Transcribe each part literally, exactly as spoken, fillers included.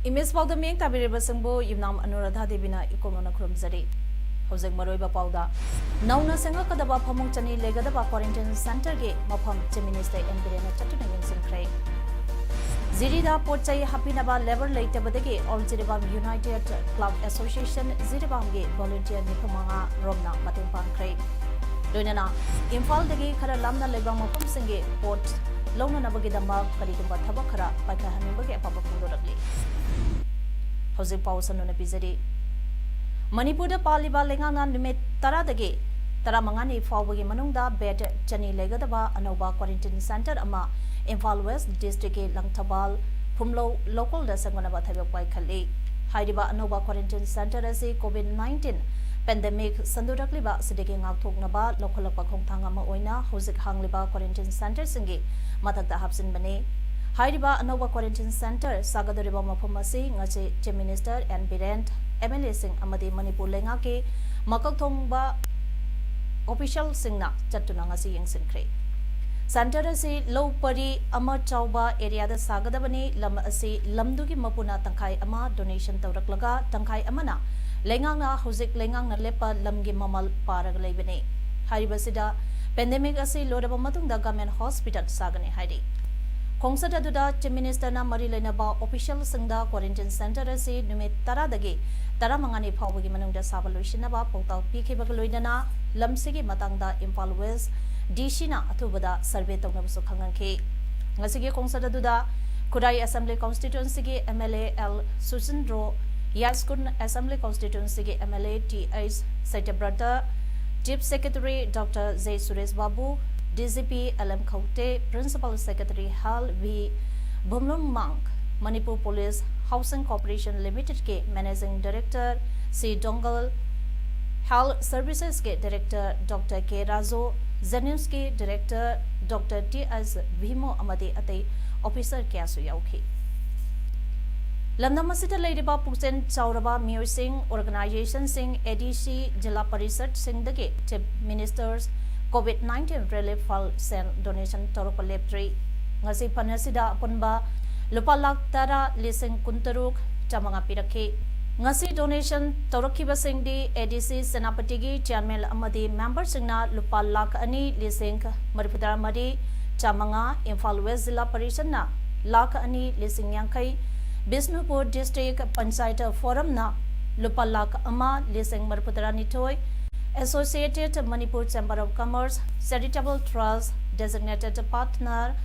Image ꯄꯥꯎꯗ ꯃꯤꯠꯌꯦꯡ ꯇꯥꯕꯤꯔꯤꯕꯁꯤꯡꯕꯨ ꯌꯨꯝꯅꯥꯝ ꯑꯅꯨꯔꯥꯙꯥ ꯗꯦꯕꯤꯅ ꯏꯀꯣꯝꯅꯅ ꯈꯨꯔꯨꯝꯖꯔꯤ꯫ ꯍꯧꯖꯤꯛ ꯃꯔꯨꯑꯣꯏꯕ ꯄꯥꯎꯗ, ꯅꯧꯅ ꯁꯦꯝꯒꯠꯀꯗꯕ ꯐꯃꯨꯡ ꯆꯅꯤ ꯂꯩꯒꯗꯕ quarantine centreꯒꯤ ꯃꯐꯝ Chief Minister ꯑꯦꯟ ꯕꯤꯔꯦꯟꯅ ꯆꯠꯇꯨꯅ ꯌꯦꯡꯁꯤꯟꯈ꯭ꯔꯦ꯫ ꯖꯤꯔꯤꯗ ꯄꯣꯠ ꯆꯩ ꯍꯥꯞꯄꯤꯅꯕ labour ꯂꯩꯇꯕꯗꯒꯤ All Jiribam United Clerk Association ꯖꯤꯔꯤꯕꯥꯝꯒꯤ volunteer ꯅꯤꯐꯨ ꯃꯉꯥ ꯔꯣꯝꯅ ꯃꯇꯦꯡ ꯄꯥꯡꯈ꯭ꯔꯦ꯫ ꯂꯣꯏꯅꯅ ꯏꯝꯐꯥꯜꯗꯒꯤ ꯈꯔ ꯂꯥꯞꯅ ꯂꯩꯕ ꯃꯐꯝꯁꯤꯡꯒꯤ ꯄꯣꯠ ꯂꯧꯅꯅꯕꯒꯤꯗꯃꯛ ꯀꯔꯤꯒꯨꯝꯕ ꯊꯕꯛ ꯈꯔ ꯄꯥꯏꯈꯠꯍꯟꯅꯤꯡꯕꯒꯤ ꯑꯄꯥꯝꯕ ꯐꯣꯡꯗꯣꯔꯛꯂꯤ꯫ ꯍꯧꯖꯤꯛ ꯄꯥꯎ ꯁꯟꯗꯣꯛꯅ ꯄꯤꯖꯔꯤ꯫ ꯃꯅꯤꯄꯨꯔꯗ ꯄꯥꯜꯂꯤꯕ ꯂꯩꯉꯥꯛꯅ ꯅꯨꯃꯤꯠ ꯇꯔꯥꯗꯒꯤ ꯇꯔꯥꯃꯉꯥꯅꯤ ꯐꯥꯎꯕꯒꯤ ꯃꯅꯨꯡꯗ bed ꯆꯅꯤ ꯂꯩꯒꯗꯕ ꯑꯅꯧꯕ quarantine centre ꯑꯃ ꯏꯝꯐꯥꯜ West Districtꯀꯤ ꯂꯪꯊꯕꯥꯜ ꯐꯨꯝꯂꯧ ꯂꯧꯀꯣꯜꯗ ꯁꯦꯝꯒꯠꯅꯕ ꯊꯕꯛ ꯄꯥꯏꯈꯠꯂꯤ꯫ ꯍꯥꯏꯔꯤꯕ ꯑꯅꯧꯕ quarantine centre ꯑꯁꯤ COVID nineteen pandemic ꯁꯟꯗꯣꯔꯛꯂꯤꯕ ꯑꯁꯤꯗꯒꯤ ꯉꯥꯛꯊꯣꯛꯅꯕ ꯂꯧꯈꯠꯂꯛꯄ ꯈꯣꯡꯊꯥꯡ ꯑꯃ ꯑꯣꯏꯅ ꯍꯧꯖꯤꯛ ꯍꯥꯡꯂꯤꯕ quarantine centreꯁꯤꯡꯒꯤ ꯃꯊꯛꯇ ꯍꯥꯞꯆꯤꯟꯕꯅꯤ꯫ ꯍꯥꯏꯔꯤꯕ ꯑꯅꯧꯕ quarantine centre ꯁꯥꯒꯗꯧꯔꯤꯕ ꯃꯐꯝ ꯑꯁꯤ ꯉꯁꯤ Chief Minister ꯑꯦꯟ ꯕꯤꯔꯦꯟ, MLAꯁꯤꯡ ꯑꯃꯗꯤ ꯃꯅꯤꯄꯨꯔ ꯂꯩꯉꯥꯛꯀꯤ ꯃꯀꯣꯛ ꯊꯣꯡꯕ officialꯁꯤꯡꯅ ꯆꯠꯇꯨꯅ ꯉꯁꯤ ꯌꯦꯡꯁꯤꯟꯈ꯭ꯔꯦ꯫ Centre ꯑꯁꯤ ꯂꯧ ꯄꯔꯤ ꯑꯃ ꯆꯥꯎꯕ areaꯗ ꯁꯥꯒꯗꯕꯅꯤ꯫ ꯂꯝ ꯑꯁꯤ ꯂꯝꯗꯨꯒꯤ ꯃꯄꯨꯅ ꯇꯪꯈꯥꯏ ꯑꯃ donation ꯇꯧꯔꯛꯂꯒ, ꯇꯪꯈꯥꯏ ꯑꯃꯅ ꯂꯩꯉꯥꯛꯅ ꯍꯧꯖꯤꯛ ꯂꯩꯉꯥꯛꯅ ꯂꯦꯞꯄ ꯂꯝꯒꯤ ꯃꯃꯜ ꯄꯥꯔꯒ ꯂꯩꯕꯅꯤ꯫ ꯍꯥꯏꯔꯤꯕꯁꯤꯗ pandemic ꯑꯁꯤ ꯂꯣꯏꯔꯕ ꯃꯇꯨꯡꯗ government hospital ꯁꯥꯒꯅꯤ ꯍꯥꯏꯔꯤ꯫ ꯈꯣꯡꯆꯠ ꯑꯗꯨꯗ Chief Ministerꯅ ꯃꯔꯤ ꯂꯩꯅꯕ officialꯁꯤꯡꯗ quarantine centre ꯑꯁꯤ ꯅꯨꯃꯤꯠ ꯇꯔꯥꯗꯒꯤ ꯇꯔꯥꯃꯉꯥꯅꯤ ꯐꯥꯎꯕꯒꯤ ꯃꯅꯨꯡꯗ ꯁꯥꯕ ꯂꯣꯏꯁꯤꯟꯅꯕ ꯄꯥꯎꯇꯥꯛ ꯄꯤꯈꯤꯕꯒ ꯂꯣꯏꯅꯅ ꯂꯝꯁꯤꯒꯤ ꯃꯇꯥꯡꯗ ꯏꯝꯐꯥꯜ West DCꯅ ꯑꯊꯨꯕꯗ survey ꯇꯧꯅꯕꯁꯨ ꯈꯪꯍꯟꯈꯤ꯫ ꯉꯁꯤꯒꯤ ꯈꯣꯡꯆꯠ ꯑꯗꯨꯗ ꯈꯨꯔꯥꯏ Assembly Constituencyꯒꯤ MLA L Sushindro, Yaiskul Assembly Constituencyꯒꯤ MLA T H Satyabrata, Chief Secretary doctor J Suresh Babu, DGP L M Khaute, Principal Secretary Health V Vumlunmang, Manipur Police Housing Corporation Limited के Managing Director C Dongal, Health Services के Director Doctor K Rajo, JNIMS के Director Doctor T S Bhimo ꯑꯃꯗꯤ ꯑꯇꯩ officer ꯀꯌꯥꯁꯨ ꯌꯥꯎꯈꯤ꯫ ꯂꯝꯗꯝ ꯑꯁꯤꯗ ꯂꯩꯔꯤꯕ ꯄꯨꯛꯆꯦꯜ ꯆꯥꯎꯔꯕ ꯃꯤꯑꯣꯏꯁꯤꯡ, organizationꯁꯤꯡ, ADC, ꯖꯤꯂꯥ ꯄꯔꯤꯁꯠꯁꯤꯡꯗꯒꯤ Chief Minister's COVID nineteen relief fund ꯁꯦꯜ donation ꯇꯧꯔꯛꯄ ꯂꯦꯞꯇ꯭ꯔꯤ꯫ ꯉꯁꯤ fund ꯑꯁꯤꯗ ꯑꯄꯨꯟꯕ ꯂꯨꯄꯥ ꯂꯥꯈ ꯇꯔꯥ ꯂꯤꯁꯤꯡ ꯀꯨꯟꯇꯔꯨꯛ ꯆꯥꯃꯉꯥ ꯄꯤꯔꯛꯈꯤ꯫ ꯉꯁꯤ donation ꯇꯧꯔꯛꯈꯤꯕꯁꯤꯡꯗꯤ ADC ꯁꯦꯅꯥꯄꯇꯤꯒꯤ chairman ꯑꯃꯗꯤ memberꯁꯤꯡꯅ ꯂꯨꯄꯥ ꯂꯥꯈ ꯑꯅꯤ ꯂꯤꯁꯤꯡ ꯃꯔꯤꯐꯨꯇꯔꯥ ꯃꯔꯤ ꯆꯥꯃꯉꯥ, ꯏꯝꯐꯥꯜ West ꯖꯤꯂꯥ ꯄꯔꯤꯁꯠꯅ ꯂꯥꯈ ꯑꯅꯤ ꯂꯤꯁꯤꯡ ꯌꯥꯡꯈꯩ, ꯕꯤꯁꯅꯨꯄꯨꯔ District Panchayat Forumꯅ ꯂꯨꯄꯥ ꯂꯥꯈ ꯑꯃ ꯂꯤꯁꯤꯡ ꯃꯔꯤꯐꯨꯇꯔꯥꯅꯤꯊꯣꯏ, Associated Manipur Chamber of Commerce, Charitable Trust, Designated Partner,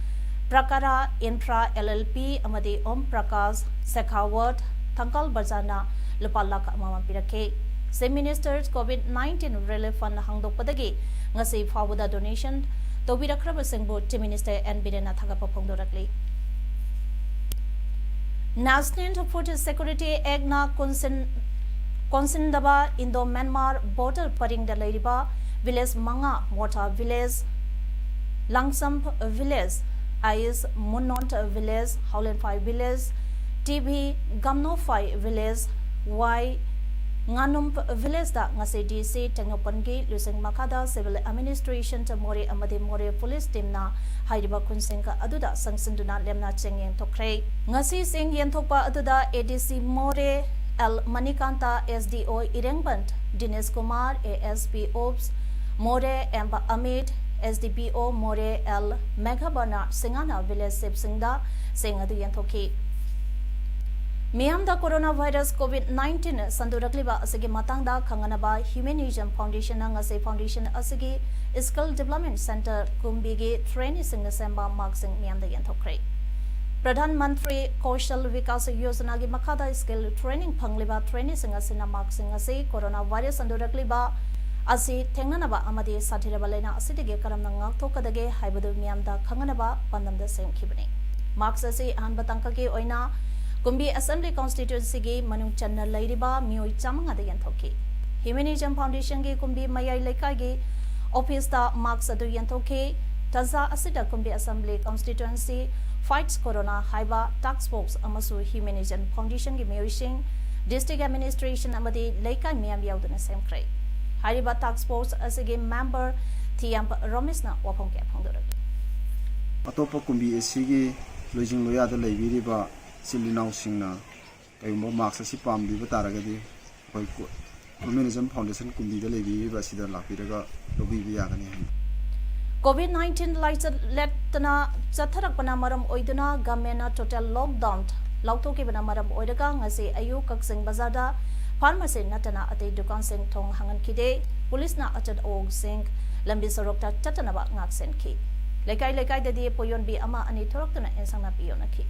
Prakara Infra LLP ꯑꯃꯗꯤ Om Prakash Shekhawat ꯊꯪꯀꯥꯜ ꯕꯖꯥꯔꯅ ꯂꯨꯄꯥ ꯂꯥꯈ ꯑꯃꯃꯝ ꯄꯤꯔꯛꯈꯤ꯫ Chief Minister's COVID nineteen relief fund ꯍꯥꯡꯗꯣꯛꯄꯗꯒꯤ ꯉꯁꯤ ꯐꯥꯎꯕꯗ donation ꯇꯧꯕꯤꯔꯛꯈ꯭ꯔꯕꯁꯤꯡꯕꯨ Chief Minister N ꯕꯤꯔꯦꯟꯅ ꯊꯥꯒꯠꯄ ꯐꯣꯡꯗꯣꯔꯛꯂꯤ꯫ National Food Security Actꯅ ꯀꯣꯟꯁꯤꯟ-, ꯀꯣꯟꯁꯤꯟꯗꯕ Indo Myanmar border ꯄꯔꯤꯡꯗ ꯂꯩꯔꯤꯕ village ꯃꯉꯥ, Motha village, Langsam village, Ais Munnom village, Haolenphai village, T V Gamnomphai village, Y ꯉꯥꯅꯨꯝ villageꯗ ꯉꯁꯤ DC ꯇꯦꯡꯅꯧꯄꯜꯒꯤ ꯂꯨꯆꯤꯡ ꯃꯈꯥꯗ civil administration Moreh ꯑꯃꯗꯤ Moreh police teamꯅ ꯍꯥꯏꯔꯤꯕ ꯈꯨꯟꯁꯤꯡ ꯑꯗꯨꯗ ꯆꯪꯁꯤꯟꯗꯨꯅ ꯂꯦꯝꯅ ꯆꯦꯡ ꯌꯦꯟꯊꯣꯛꯈ꯭ꯔꯦ꯫ ꯉꯁꯤ ꯆꯦꯡ ꯌꯦꯟꯊꯣꯛꯄ ꯑꯗꯨꯗ ADC Moreh L Manikanta, SDO ꯏꯔꯦꯡꯕꯟ ꯗꯤꯅꯦꯁ Kumar, ASP Ops Moreh M Amit, SDPO Moreh L ꯃꯦꯘꯕꯔꯅ ꯁꯤꯡꯉꯥꯅ village chiefꯁꯤꯡꯗ ꯆꯦꯡ ꯑꯗꯨ ꯌꯦꯟꯊꯣꯛꯈꯤ꯫ ꯃꯤꯌꯥꯝꯗ coronavirus COVID nineteen ꯁꯟꯗꯣꯔꯛꯂꯤꯕ ꯑꯁꯤꯒꯤ ꯃꯇꯥꯡꯗ ꯈꯪꯍꯟꯅꯕ Humanism Foundationꯅ ꯉꯁꯤ foundation ꯑꯁꯤꯒꯤ Skill Development Center ꯀꯨꯝꯕꯤꯒꯤ traineeꯁꯤꯡꯅ ꯁꯦꯝꯕ maskꯁꯤꯡ ꯃꯤꯌꯥꯝꯗ ꯌꯦꯟꯊꯣꯛꯈ꯭ꯔꯦ꯫ ꯄ꯭ꯔꯙꯥꯟ ꯃꯟꯇ꯭ꯔꯤ ꯀꯧꯁꯜ ꯚꯤꯀꯥꯁ ꯌꯣꯖꯅꯥꯒꯤ ꯃꯈꯥꯗ skill training ꯐꯪꯂꯤꯕ traineeꯁꯤꯡ ꯑꯁꯤꯅ maskꯁꯤꯡ ꯑꯁꯤ coronavirus ꯁꯟꯗꯣꯔꯛꯂꯤꯕ ꯑꯁꯤ ꯊꯦꯡꯅꯅꯕ ꯑꯃꯗꯤ ꯁꯥꯊꯤꯔꯕ ꯂꯥꯏꯅꯥ ꯑꯁꯤꯗꯒꯤ ꯀꯔꯝꯅ ꯉꯥꯛꯊꯣꯛꯀꯗꯒꯦ ꯍꯥꯏꯕꯗꯨ ꯃꯤꯌꯥꯝꯗ ꯈꯪꯍꯟꯅꯕ ꯄꯥꯟꯗꯝꯗ ꯁꯦꯝꯈꯤꯕꯅꯤ꯫ Mask ꯑꯁꯤ ꯑꯍꯥꯟꯕ ꯇꯥꯡꯀꯛꯀꯤ ꯑꯣꯏꯅ ꯀꯨꯝꯕꯤ Assembly Constituencyꯒꯤ ꯃꯅꯨꯡ ꯆꯟꯅ ꯂꯩꯔꯤꯕ ꯃꯤꯑꯣꯏ ꯆꯥꯃꯉꯥꯗ ꯌꯦꯟꯊꯣꯛꯈꯤ꯫ Humanism Foundationꯒꯤ ꯀꯨꯝꯕꯤ ꯃꯌꯥꯏ ꯂꯩꯀꯥꯏꯒꯤ officeꯇ mask ꯑꯗꯨ ꯌꯦꯟꯊꯣꯛꯈꯤ꯫ ꯇꯥꯟꯖꯥ ꯑꯁꯤꯗ ꯀꯨꯝꯕꯤ Assembly Constituency Fights Corona ꯍꯥꯏꯕ task force ꯑꯃꯁꯨ Humanism Foundationꯒꯤ ꯃꯤꯑꯣꯏꯁꯤꯡ, district administration ꯑꯃꯗꯤ ꯂꯩꯀꯥꯏ ꯃꯤꯌꯥꯝ ꯌꯥꯎꯗꯨꯅ ꯁꯦꯝꯈ꯭ꯔꯦ꯫ ꯍꯥꯏꯔꯤꯕ task force ꯑꯁꯤꯒꯤ member ꯊꯤꯌꯥꯝꯕ ꯔꯣꯃꯦꯁꯅ ꯋꯥꯐꯝ ꯀꯌꯥ ꯐꯣꯡꯗꯣꯔꯛꯂꯤ꯫ ꯑꯇꯣꯞꯄ ꯀꯨꯝꯕꯤ ꯑꯁꯤꯒꯤ ꯂꯣꯏꯖꯤꯡ ꯂꯣꯌꯥꯗ ꯂꯩꯕꯤꯔꯤꯕ ꯏꯆꯤꯜ ꯏꯅꯥꯎꯁꯤꯡꯅ ꯀꯔꯤꯒꯨꯝꯕ mask ꯑꯁꯤ ꯄꯥꯝꯕꯤꯕ ꯇꯥꯔꯒꯗꯤ, ꯑꯩꯈꯣꯏ ꯀꯣ-, Humanism Foundation ꯀꯨꯝꯕꯤꯗ ꯂꯩꯕꯤꯔꯤꯕ ꯑꯁꯤꯗ ꯂꯥꯛꯄꯤꯔꯒ ꯂꯧꯕꯤꯕ ꯌꯥꯒꯅꯤ ꯍꯥꯏꯅ꯫ COVID nineteen ꯂꯥꯏꯆꯠ ꯂꯦꯞꯇꯅ ꯆꯠꯊꯔꯛꯄꯅ ꯃꯔꯝ ꯑꯣꯏꯗꯨꯅ governmentꯅ total lockdown ꯂꯥꯎꯊꯣꯛꯈꯤꯕꯅ ꯃꯔꯝ ꯑꯣꯏꯔꯒ ꯉꯁꯤ ꯑꯌꯨꯛ ꯀꯛꯆꯤꯡ ꯕꯖꯥꯔꯗ pharmacy ꯅꯠꯇꯅ ꯑꯇꯩ ꯗꯨꯀꯥꯟꯁꯤꯡ ꯊꯣꯡ ꯍꯥꯡꯍꯟꯈꯤꯗꯦ꯫ ꯄꯨꯂꯤꯁꯅ ꯑꯆꯠ ꯑꯋꯣꯡꯁꯤꯡ ꯂꯝꯕꯤ ꯁꯣꯔꯣꯛꯇ ꯆꯠꯇꯅꯕ ꯉꯥꯛꯁꯦꯟꯈꯤ꯫ ꯂꯩꯀꯥꯏ ꯂꯩꯀꯥꯏꯗꯗꯤ ꯄꯣꯌꯣꯟꯕꯤ ꯑꯃ ꯑꯅꯤ ꯊꯣꯔꯛꯇꯨꯅ ꯏꯟꯁꯥꯡ ꯅꯥꯄꯤ ꯌꯣꯟꯅꯈꯤ꯫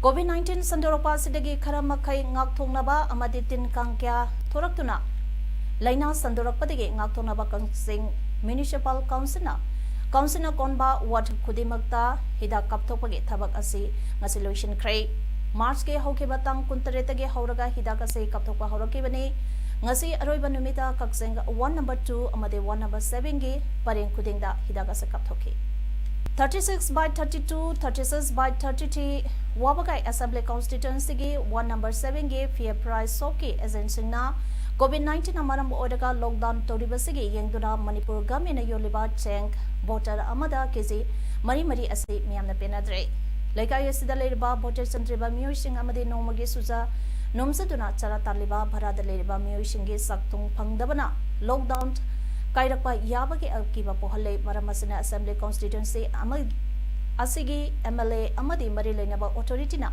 COVID nineteen ꯁꯟꯗꯣꯔꯛꯄ ꯑꯁꯤꯗꯒꯤ ꯈꯔ ꯃꯈꯩ ꯉꯥꯛꯊꯣꯛꯅꯕ ꯑꯃꯗꯤ ꯇꯤꯟ ꯀꯥꯡ ꯀꯌꯥ ꯊꯣꯔꯛꯇꯨꯅ ꯂꯥꯏꯅꯥ ꯁꯟꯗꯣꯔꯛꯄꯗꯒꯤ ꯉꯥꯛꯊꯣꯛꯅꯕ ꯀꯛꯆꯤꯡ Municipal Councilꯅ, councilꯅ ꯀꯣꯟꯕ ward ꯈꯨꯗꯤꯡꯃꯛꯇ ꯍꯤꯗꯥꯛ ꯀꯥꯞꯊꯣꯛꯄꯒꯤ ꯊꯕꯛ ꯑꯁꯤ ꯉꯁꯤ ꯂꯣꯏꯁꯤꯟꯈ꯭ꯔꯦ꯫ Marchꯀꯤ ꯍꯧꯈꯤꯕ ꯇꯥꯡ ꯀꯨꯟꯇꯔꯦꯠꯇꯒꯤ ꯍꯧꯔꯒ ꯍꯤꯗꯥꯛ ꯑꯁꯤ ꯀꯥꯞꯊꯣꯛꯄ ꯍꯧꯔꯛꯈꯤꯕꯅꯤ꯫ ꯉꯁꯤ ꯑꯔꯣꯏꯕ ꯅꯨꯃꯤꯠꯇ ꯀꯛꯆꯤꯡ ward number two ꯑꯃꯗꯤ ward number sevenꯒꯤ ꯄꯔꯦꯡ ꯈꯨꯗꯤꯡꯗ ꯍꯤꯗꯥꯛ ꯑꯁꯤ ꯀꯥꯞꯊꯣꯛꯈꯤ꯫ Thirty-six by thirty-two, thirty-six by thirty-three ꯋꯥꯕꯒꯥꯏ Assembly Constituencyꯒꯤ ward number sevenꯒꯤ fair price shopꯀꯤ agentꯁꯤꯡꯅ COVID nineteenꯅ ꯃꯔꯝ ꯑꯣꯏꯔꯒ lockdown ꯇꯧꯔꯤꯕꯁꯤꯒꯤ ꯌꯦꯡꯗꯨꯅ ꯃꯅꯤꯄꯨꯔ governmentꯅ ꯌꯣꯜꯂꯤꯕ ꯆꯦꯡ bottle ꯑꯃꯗ KG ꯃꯔꯤ ꯃꯔꯤ ꯑꯁꯤ ꯃꯤꯌꯥꯝꯅ ꯄꯦꯟꯅꯗ꯭ꯔꯦ꯫ ꯂꯩꯀꯥꯏ ꯑꯁꯤꯗ ꯂꯩꯔꯤꯕ bottle ꯆꯟꯗ꯭ꯔꯤꯕ ꯃꯤꯑꯣꯏꯁꯤꯡ ꯑꯃꯗꯤ ꯅꯣꯡꯃꯒꯤ ꯆꯨꯖꯥ ꯅꯣꯝꯖꯗꯨꯅ ꯆꯔꯥ ꯇꯥꯜꯂꯤꯕ ꯚꯔꯥꯗ ꯂꯩꯔꯤꯕ ꯃꯤꯑꯣꯏꯁꯤꯡꯒꯤ ꯆꯥꯛꯊꯨꯡ ꯐꯪꯗꯕꯅ lockdown ꯀꯥꯏꯔꯛꯄ ꯌꯥꯕꯒꯤ ꯑꯀꯤꯕ ꯄꯣꯛꯍꯜꯂꯦ꯫ ꯃꯔꯝ ꯑꯁꯤꯅ Assembly Constituency ꯑꯃ, ꯑꯁꯤꯒꯤ MLA ꯑꯃꯗꯤ ꯃꯔꯤ ꯂꯩꯅꯕ authorityꯅ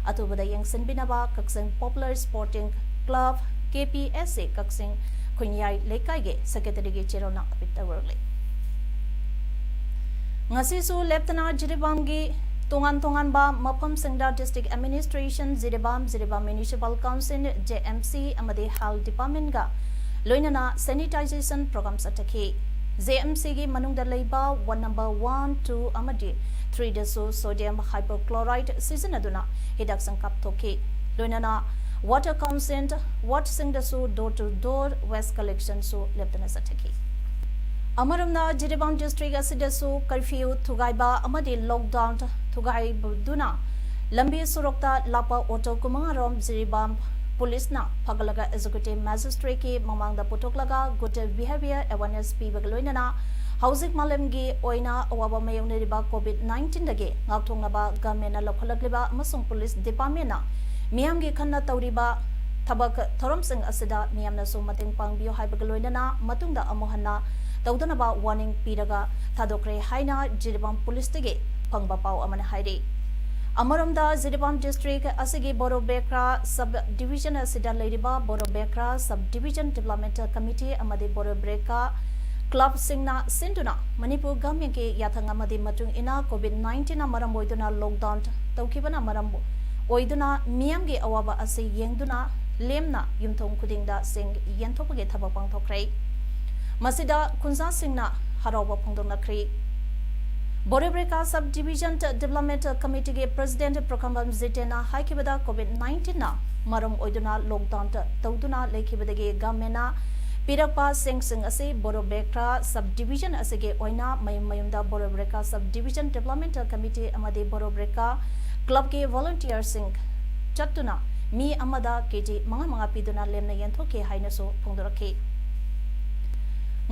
ꯑꯊꯨꯕꯗ ꯌꯦꯡꯁꯤꯟꯕꯤꯅꯕ ꯀꯛꯆꯤꯡ Popular Sporting Club, KPSC ꯀꯛꯆꯤꯡ ꯈꯨꯟꯌꯥꯏ ꯂꯩꯀꯥꯏꯒꯤ secretaryꯒꯤ ꯆꯦꯔꯣꯜꯅ appeal ꯇꯧꯔꯛꯂꯤ꯫ ꯉꯁꯤꯁꯨ ꯂꯦꯞꯇꯅ ꯖꯤꯔꯤꯕꯥꯝꯒꯤ ꯇꯣꯉꯥꯟ ꯇꯣꯉꯥꯟꯕ ꯃꯐꯝꯁꯤꯡꯗ district administration, Jiribam, Jiribam Municipal Council, JMC ꯑꯃꯗꯤ health departmentꯒ ꯂꯣꯏꯅꯅ sanitization program ꯆꯠꯊꯈꯤ꯫ ꯖꯦ ꯑꯦꯝ ꯁꯤꯒꯤ ꯃꯅꯨꯡꯗ ꯂꯩꯕ ꯋꯥꯔꯗ ꯅꯝꯕꯔ ꯋꯥꯟ, ꯇꯨ ꯑꯃꯗꯤ ꯊ꯭ꯔꯤꯗꯁꯨ sodium hypochlorite ꯁꯤꯖꯤꯟꯅꯗꯨꯅ ꯍꯤꯗꯥꯛꯁꯤꯡ ꯀꯥꯞꯊꯣꯛꯈꯤ꯫ ꯂꯣꯏꯅꯅ water consent wardꯁꯤꯡꯗꯁꯨ door to door waste collectionꯁꯨ ꯂꯦꯞꯇꯅ ꯆꯠꯊꯈꯤ꯫ ꯑꯃꯔꯣꯝꯅ ꯖꯤꯔꯤꯕꯥꯝ district ꯑꯁꯤꯗꯁꯨ curfew ꯊꯨꯒꯥꯏꯕ ꯑꯃꯗꯤ lockdown ꯊꯨꯒꯥꯏꯕꯗꯨꯅ ꯂꯝꯕꯤ ꯁꯣꯔꯣꯛꯇ ꯂꯥꯛꯄ ꯑꯣꯇꯣ ꯀꯨꯟꯃꯉꯥ ꯔꯣꯝ ꯖꯤꯔꯤꯕꯥꯝ ꯄꯨꯂꯤꯁꯅ ꯐꯒꯠꯂꯒ executive magistrateꯀꯤ ꯃꯃꯥꯡꯗ ꯄꯨꯊꯣꯛꯂꯒ good behaviour awareness ꯄꯤꯕꯒ ꯂꯣꯏꯅꯅ ꯍꯧꯖꯤꯛ ꯃꯥꯂꯦꯝꯒꯤ ꯑꯣꯏꯅ ꯑꯋꯥꯕ ꯃꯥꯌꯣꯛꯅꯔꯤꯕ COVID nineteenꯗꯒꯤ ꯉꯥꯛꯊꯣꯛꯅꯕ governmentꯅ ꯂꯧꯈꯠꯂꯛꯂꯤꯕ ꯑꯃꯁꯨꯡ police departmentꯅ ꯃꯤꯌꯥꯝꯒꯤ ꯈꯟꯅ ꯇꯧꯔꯤꯕ ꯊꯕꯛ ꯊꯧꯔꯝꯁꯤꯡ ꯑꯁꯤꯗ ꯃꯤꯌꯥꯝꯅꯁꯨ ꯃꯇꯦꯡ ꯄꯥꯡꯕꯤꯌꯨ ꯍꯥꯏꯕꯒ ꯂꯣꯏꯅꯅ ꯃꯇꯨꯡꯗ ꯑꯃꯨꯛ ꯍꯟꯅ ꯇꯧꯗꯅꯕ warning ꯄꯤꯔꯒ ꯊꯥꯗꯣꯛꯈ꯭ꯔꯦ ꯍꯥꯏꯅ ꯖꯤꯔꯤꯕꯥꯝ ꯄꯨꯂꯤꯁꯇꯒꯤ ꯐꯪꯕ ꯄꯥꯎ ꯑꯃꯅ ꯍꯥꯏꯔꯤ꯫ ꯑꯃꯔꯣꯝꯗ ꯖꯤꯔꯤꯕꯥꯝ district ꯑꯁꯤꯒꯤ ꯕꯣꯔꯣꯕꯦꯀ꯭ꯔꯥ sub division ꯑꯁꯤꯗ ꯂꯩꯔꯤꯕ ꯕꯣꯔꯣꯕꯦꯀ꯭ꯔꯥ sub division developmental committee ꯑꯃꯗꯤ ꯕꯣꯔꯣꯕꯦꯀ꯭ꯔꯥ clubꯁꯤꯡꯅ ꯁꯤꯟꯗꯨꯅ ꯃꯅꯤꯄꯨꯔ governmentꯀꯤ ꯌꯥꯊꯪ ꯑꯃꯗꯤ ꯃꯇꯨꯡ ꯏꯟꯅ COVID nineteenꯅ ꯃꯔꯝ ꯑꯣꯏꯗꯨꯅ lockdown ꯇꯧꯈꯤꯕꯅ ꯃꯔꯝ ꯑꯣꯏꯗꯨꯅ ꯃꯤꯌꯥꯝꯒꯤ ꯑꯋꯥꯕ ꯑꯁꯤ ꯌꯦꯡꯗꯨꯅ ꯂꯦꯝꯅ ꯌꯨꯝꯊꯣꯡ ꯈꯨꯗꯤꯡꯗ ꯆꯦꯡ ꯌꯦꯟꯊꯣꯛꯄꯒꯤ ꯊꯕꯛ ꯄꯥꯡꯊꯣꯛꯈ꯭ꯔꯦ꯫ ꯃꯁꯤꯗ ꯈꯨꯟꯖꯥꯁꯤꯡꯅ ꯍꯔꯥꯎꯕ ꯐꯣꯡꯗꯣꯛꯅꯈ꯭ꯔꯤ꯫ ꯕꯣꯔꯣꯕꯦꯀ꯭ꯔꯥ sub division developmental committeeꯒꯤ president ꯄ꯭ꯔꯈꯝꯕꯝ ꯖꯤꯇꯦꯟꯅ ꯍꯥꯏꯈꯤꯕꯗ COVID nineteenꯅ ꯃꯔꯝ ꯑꯣꯏꯗꯨꯅ lockdown ꯇꯧꯗꯨꯅ ꯂꯩꯈꯤꯕꯗꯒꯤ governmentꯅ ꯄꯤꯔꯛꯄ ꯆꯦꯡꯁꯤꯡ ꯑꯁꯤ ꯕꯣꯔꯣꯕꯦꯀ꯭ꯔꯥ sub division ꯑꯁꯤꯒꯤ ꯑꯣꯏꯅ ꯃꯌꯨꯝ ꯃꯌꯨꯝꯗ ꯕꯣꯔꯣꯕꯦꯀ꯭ꯔꯥ sub division developmental committee ꯑꯃꯗꯤ ꯕꯣꯔꯣꯕꯦꯀ꯭ꯔꯥ clubꯀꯤ volunteerꯁꯤꯡ ꯆꯠꯇꯨꯅ ꯃꯤ ꯑꯃꯗ KG ꯃꯉꯥ ꯃꯉꯥ ꯄꯤꯗꯨꯅ ꯂꯦꯝꯅ ꯌꯦꯟꯊꯣꯛꯈꯤ ꯍꯥꯏꯅꯁꯨ ꯐꯣꯡꯗꯣꯔꯛꯈꯤ꯫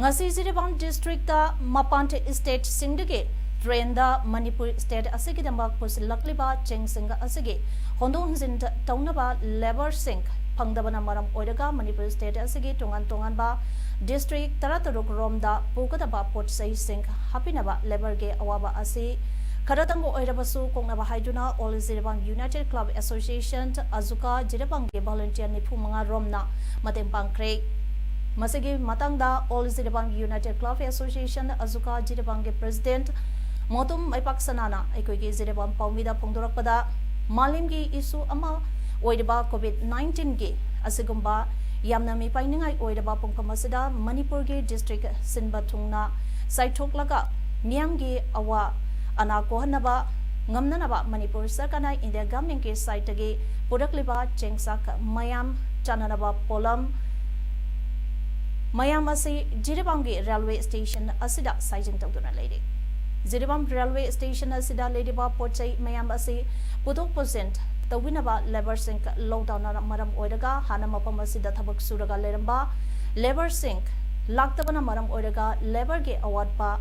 ꯉꯁꯤ ꯖꯤꯔꯤꯕꯥꯝ districtꯇ ꯃꯄꯥꯟ stateꯁꯤꯡꯗꯒꯤ trainꯗ ꯃꯅꯤꯄꯨꯔ state ꯑꯁꯤꯒꯤꯗꯃꯛ ꯄꯨꯁꯤꯜꯂꯛꯂꯤꯕ ꯆꯦꯡꯁꯤꯡ ꯑꯁꯤꯒꯤ ꯍꯣꯟꯗꯣꯛ ꯍꯣꯟꯖꯤꯟ ꯇꯧꯅꯕ labourꯁꯤꯡ ꯐꯪꯗꯕꯅ ꯃꯔꯝ ꯑꯣꯏꯔꯒ ꯃꯅꯤꯄꯨꯔ state ꯑꯁꯤꯒꯤ ꯇꯣꯉꯥꯟ ꯇꯣꯉꯥꯟꯕ district ꯇꯔꯥꯇꯔꯨꯛ ꯔꯣꯝꯗ ꯄꯨꯒꯗꯕ ꯄꯣꯠ ꯆꯩꯁꯤꯡ ꯍꯥꯞꯄꯤꯅꯕ labourꯒꯤ ꯑꯋꯥꯕ ꯑꯁꯤ ꯈꯔꯇꯪ ꯑꯣꯏꯔꯕꯁꯨ ꯀꯣꯛꯅꯕ ꯍꯥꯏꯗꯨꯅ All Jiribam United Club Association, ꯑꯖꯨꯀꯥ, ꯖꯤꯔꯤꯕꯥꯝꯒꯤ volunteer ꯅꯤꯐꯨ ꯃꯉꯥ ꯔꯣꯝꯅ ꯃꯇꯦꯡ ꯄꯥꯡꯈ꯭ꯔꯦ꯫ ꯃꯁꯤꯒꯤ ꯃꯇꯥꯡꯗ All Jiribam United Club Association, ꯑꯖꯨꯀꯥ, ꯖꯤꯔꯤꯕꯥꯝꯒꯤ president ꯃꯣꯇꯨꯝ ꯃꯩꯄꯥꯛ ꯁꯅꯥꯅ ꯑꯩꯈꯣꯏꯒꯤ ꯖꯤꯔꯤꯕꯥꯝ ꯄꯥꯎꯃꯤꯗ ꯐꯣꯡꯗꯣꯔꯛꯄꯗ, ꯃꯥꯂꯦꯝꯒꯤ ꯏꯁꯨ ꯑꯃ ꯑꯣꯏꯔꯤꯕ COVID nineteenꯒꯤ ꯑꯁꯤꯒꯨꯝꯕ ꯌꯥꯝꯅ ꯃꯤꯄꯥꯏꯅꯤꯡꯉꯥꯏ ꯑꯣꯏꯔꯕ ꯄꯨꯡꯐꯝ ꯑꯁꯤꯗ ꯃꯅꯤꯄꯨꯔꯒꯤ district ꯁꯤꯟꯕ ꯊꯨꯡꯅ ꯆꯥꯏꯊꯣꯛꯂꯒ ꯃꯤꯌꯥꯝꯒꯤ ꯑꯋꯥ ꯑꯅꯥ ꯀꯣꯛꯍꯟꯅꯕ ꯉꯝꯅꯅꯕ ꯃꯅꯤꯄꯨꯔ ꯁꯔꯀꯥꯔꯅ India governmentꯀꯤ sideꯇꯒꯤ ꯄꯨꯔꯛꯂꯤꯕ ꯆꯦꯡ ꯆꯥꯛ ꯃꯌꯥꯝ ꯆꯥꯅꯅꯕ ꯄꯣꯠꯂꯝ ꯃꯌꯥꯝ ꯑꯁꯤ ꯖꯤꯔꯤꯕꯥꯝꯒꯤ railway station ꯑꯁꯤꯗ sizing ꯇꯧꯗꯨꯅ ꯂꯩꯔꯤ꯫ ꯖꯤꯔꯤꯕꯥꯝ railway station ꯑꯁꯤꯗ ꯂꯩꯔꯤꯕ ꯄꯣꯠ ꯆꯩ ꯃꯌꯥꯝ ꯑꯁꯤ ꯄꯨꯊꯣꯛ ꯄꯨꯁꯤꯟ ꯇꯧꯕꯤꯅꯕ labourꯁꯤꯡ lockdownꯅ ꯃꯔꯝ ꯑꯣꯏꯔꯒ ꯍꯥꯟꯅ ꯃꯐꯝ ꯑꯁꯤꯗ ꯊꯕꯛ ꯁꯨꯔꯒ ꯂꯩꯔꯝꯕ labourꯁꯤꯡ ꯂꯥꯛꯇꯕꯅ ꯃꯔꯝ ꯑꯣꯏꯔꯒ labourꯒꯤ ꯑꯋꯥꯠꯄ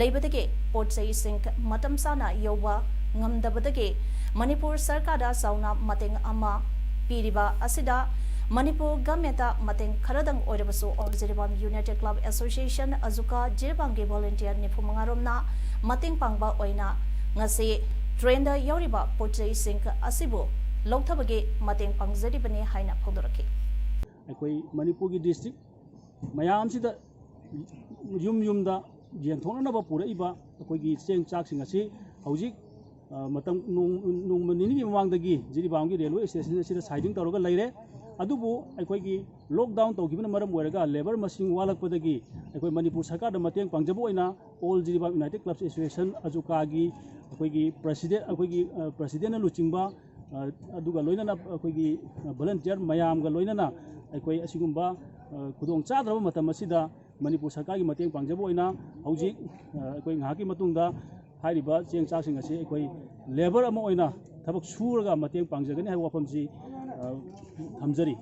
ꯂꯩꯕꯗꯒꯤ ꯄꯣꯠ ꯆꯩꯁꯤꯡ ꯃꯇꯝ ꯆꯥꯅ ꯌꯧꯕ ꯉꯝꯗꯕꯗꯒꯤ ꯃꯅꯤꯄꯨꯔ ꯁꯔꯀꯥꯔꯗ ꯆꯥꯎꯅ ꯃꯇꯦꯡ ꯑꯃ ꯄꯤꯔꯤꯕ ꯑꯁꯤꯗ ꯃꯅꯤꯄꯨꯔ governmentꯇ ꯃꯇꯦꯡ ꯈꯔꯗꯪ ꯑꯣꯏꯔꯕꯁꯨ All Jiribam United Club Association ꯑꯖꯨꯀꯥ ꯖꯤꯔꯤꯕꯥꯝꯒꯤ volunteer ꯅꯤꯐꯨ ꯃꯉꯥ ꯔꯣꯝꯅ ꯃꯇꯦꯡ ꯄꯥꯡꯕ ꯑꯣꯏꯅ ꯉꯁꯤ trainꯗ ꯌꯥꯎꯔꯤꯕ ꯄꯣꯠ ꯆꯩꯁꯤꯡ ꯑꯁꯤꯕꯨ ꯂꯧꯊꯕꯒꯤ ꯃꯇꯦꯡ ꯄꯥꯡꯖꯔꯤꯕꯅꯤ ꯍꯥꯏꯅ ꯐꯣꯡꯗꯣꯔꯛꯈꯤ꯫ ꯑꯩꯈꯣꯏ ꯃꯅꯤꯄꯨꯔꯒꯤ district ꯃꯌꯥꯝꯁꯤꯗ ꯌꯨꯝ ꯌꯨꯝꯗ ꯌꯦꯟꯊꯣꯛꯅꯅꯕ ꯄꯨꯔꯛꯏꯕ ꯑꯩꯈꯣꯏꯒꯤ ꯆꯦꯡ ꯆꯥꯛꯁꯤꯡ ꯑꯁꯤ ꯍꯧꯖꯤꯛ ꯑ, ꯃꯇꯝ ꯅꯣꯡ- ꯅꯣꯡꯃ ꯅꯤꯅꯤꯒꯤ ꯃꯃꯥꯡꯗꯒꯤ ꯖꯤꯔꯤꯕꯥꯝꯒꯤ railway station ꯑꯁꯤꯗ sizing ꯇꯧꯔꯒ ꯂꯩꯔꯦ꯫ ꯑꯗꯨꯕꯨ ꯑꯩꯈꯣꯏꯒꯤ lockdown ꯇꯧꯈꯤꯕꯅ ꯃꯔꯝ ꯑꯣꯏꯔꯒ labour ꯃꯁꯤꯡ ꯋꯥꯠꯂꯛꯄꯗꯒꯤ ꯑꯩꯈꯣꯏ ꯃꯅꯤꯄꯨꯔ ꯁꯔꯀꯥꯔꯗ ꯃꯇꯦꯡ ꯄꯥꯡꯖꯕ ꯑꯣꯏꯅ All Jiribam United Clubs Association ꯑꯖꯨꯀꯥꯒꯤ ꯑꯩꯈꯣꯏꯒꯤ president ꯑꯩꯈꯣꯏꯒꯤ ꯑ, presidentꯅ ꯂꯨꯆꯤꯡꯕ ꯑ, ꯑꯗꯨꯒ ꯂꯣꯏꯅꯅ ꯑꯩꯈꯣꯏꯒꯤ volunteer ꯃꯌꯥꯝꯒ ꯂꯣꯏꯅꯅ ꯑꯩꯈꯣꯏ ꯑꯁꯤꯒꯨꯝꯕ ꯑ, ꯈꯨꯗꯣꯡ ꯆꯥꯗ꯭ꯔꯕ ꯃꯇꯝ ꯑꯁꯤꯗ ꯃꯅꯤꯄꯨꯔ ꯁꯔꯀꯥꯔꯒꯤ ꯃꯇꯦꯡ ꯄꯥꯡꯖꯕ ꯑꯣꯏꯅ ꯍꯧꯖꯤꯛ ꯑ, ꯑꯩꯈꯣꯏ ꯉꯥꯏꯍꯥꯛꯀꯤ ꯃꯇꯨꯡꯗ ꯍꯥꯏꯔꯤꯕ ꯆꯦꯡ ꯆꯥꯛꯁꯤꯡ ꯑꯁꯤ ꯑꯩꯈꯣꯏ labour ꯑꯃ ꯑꯣꯏꯅ ꯊꯕꯛ ꯁꯨꯔꯒ ꯃꯇꯦꯡ ꯄꯥꯡꯖꯒꯅꯤ ꯍꯥꯏꯕ ꯋꯥꯐꯝꯁꯤ ꯑ, ꯊꯝꯖꯔꯤ꯫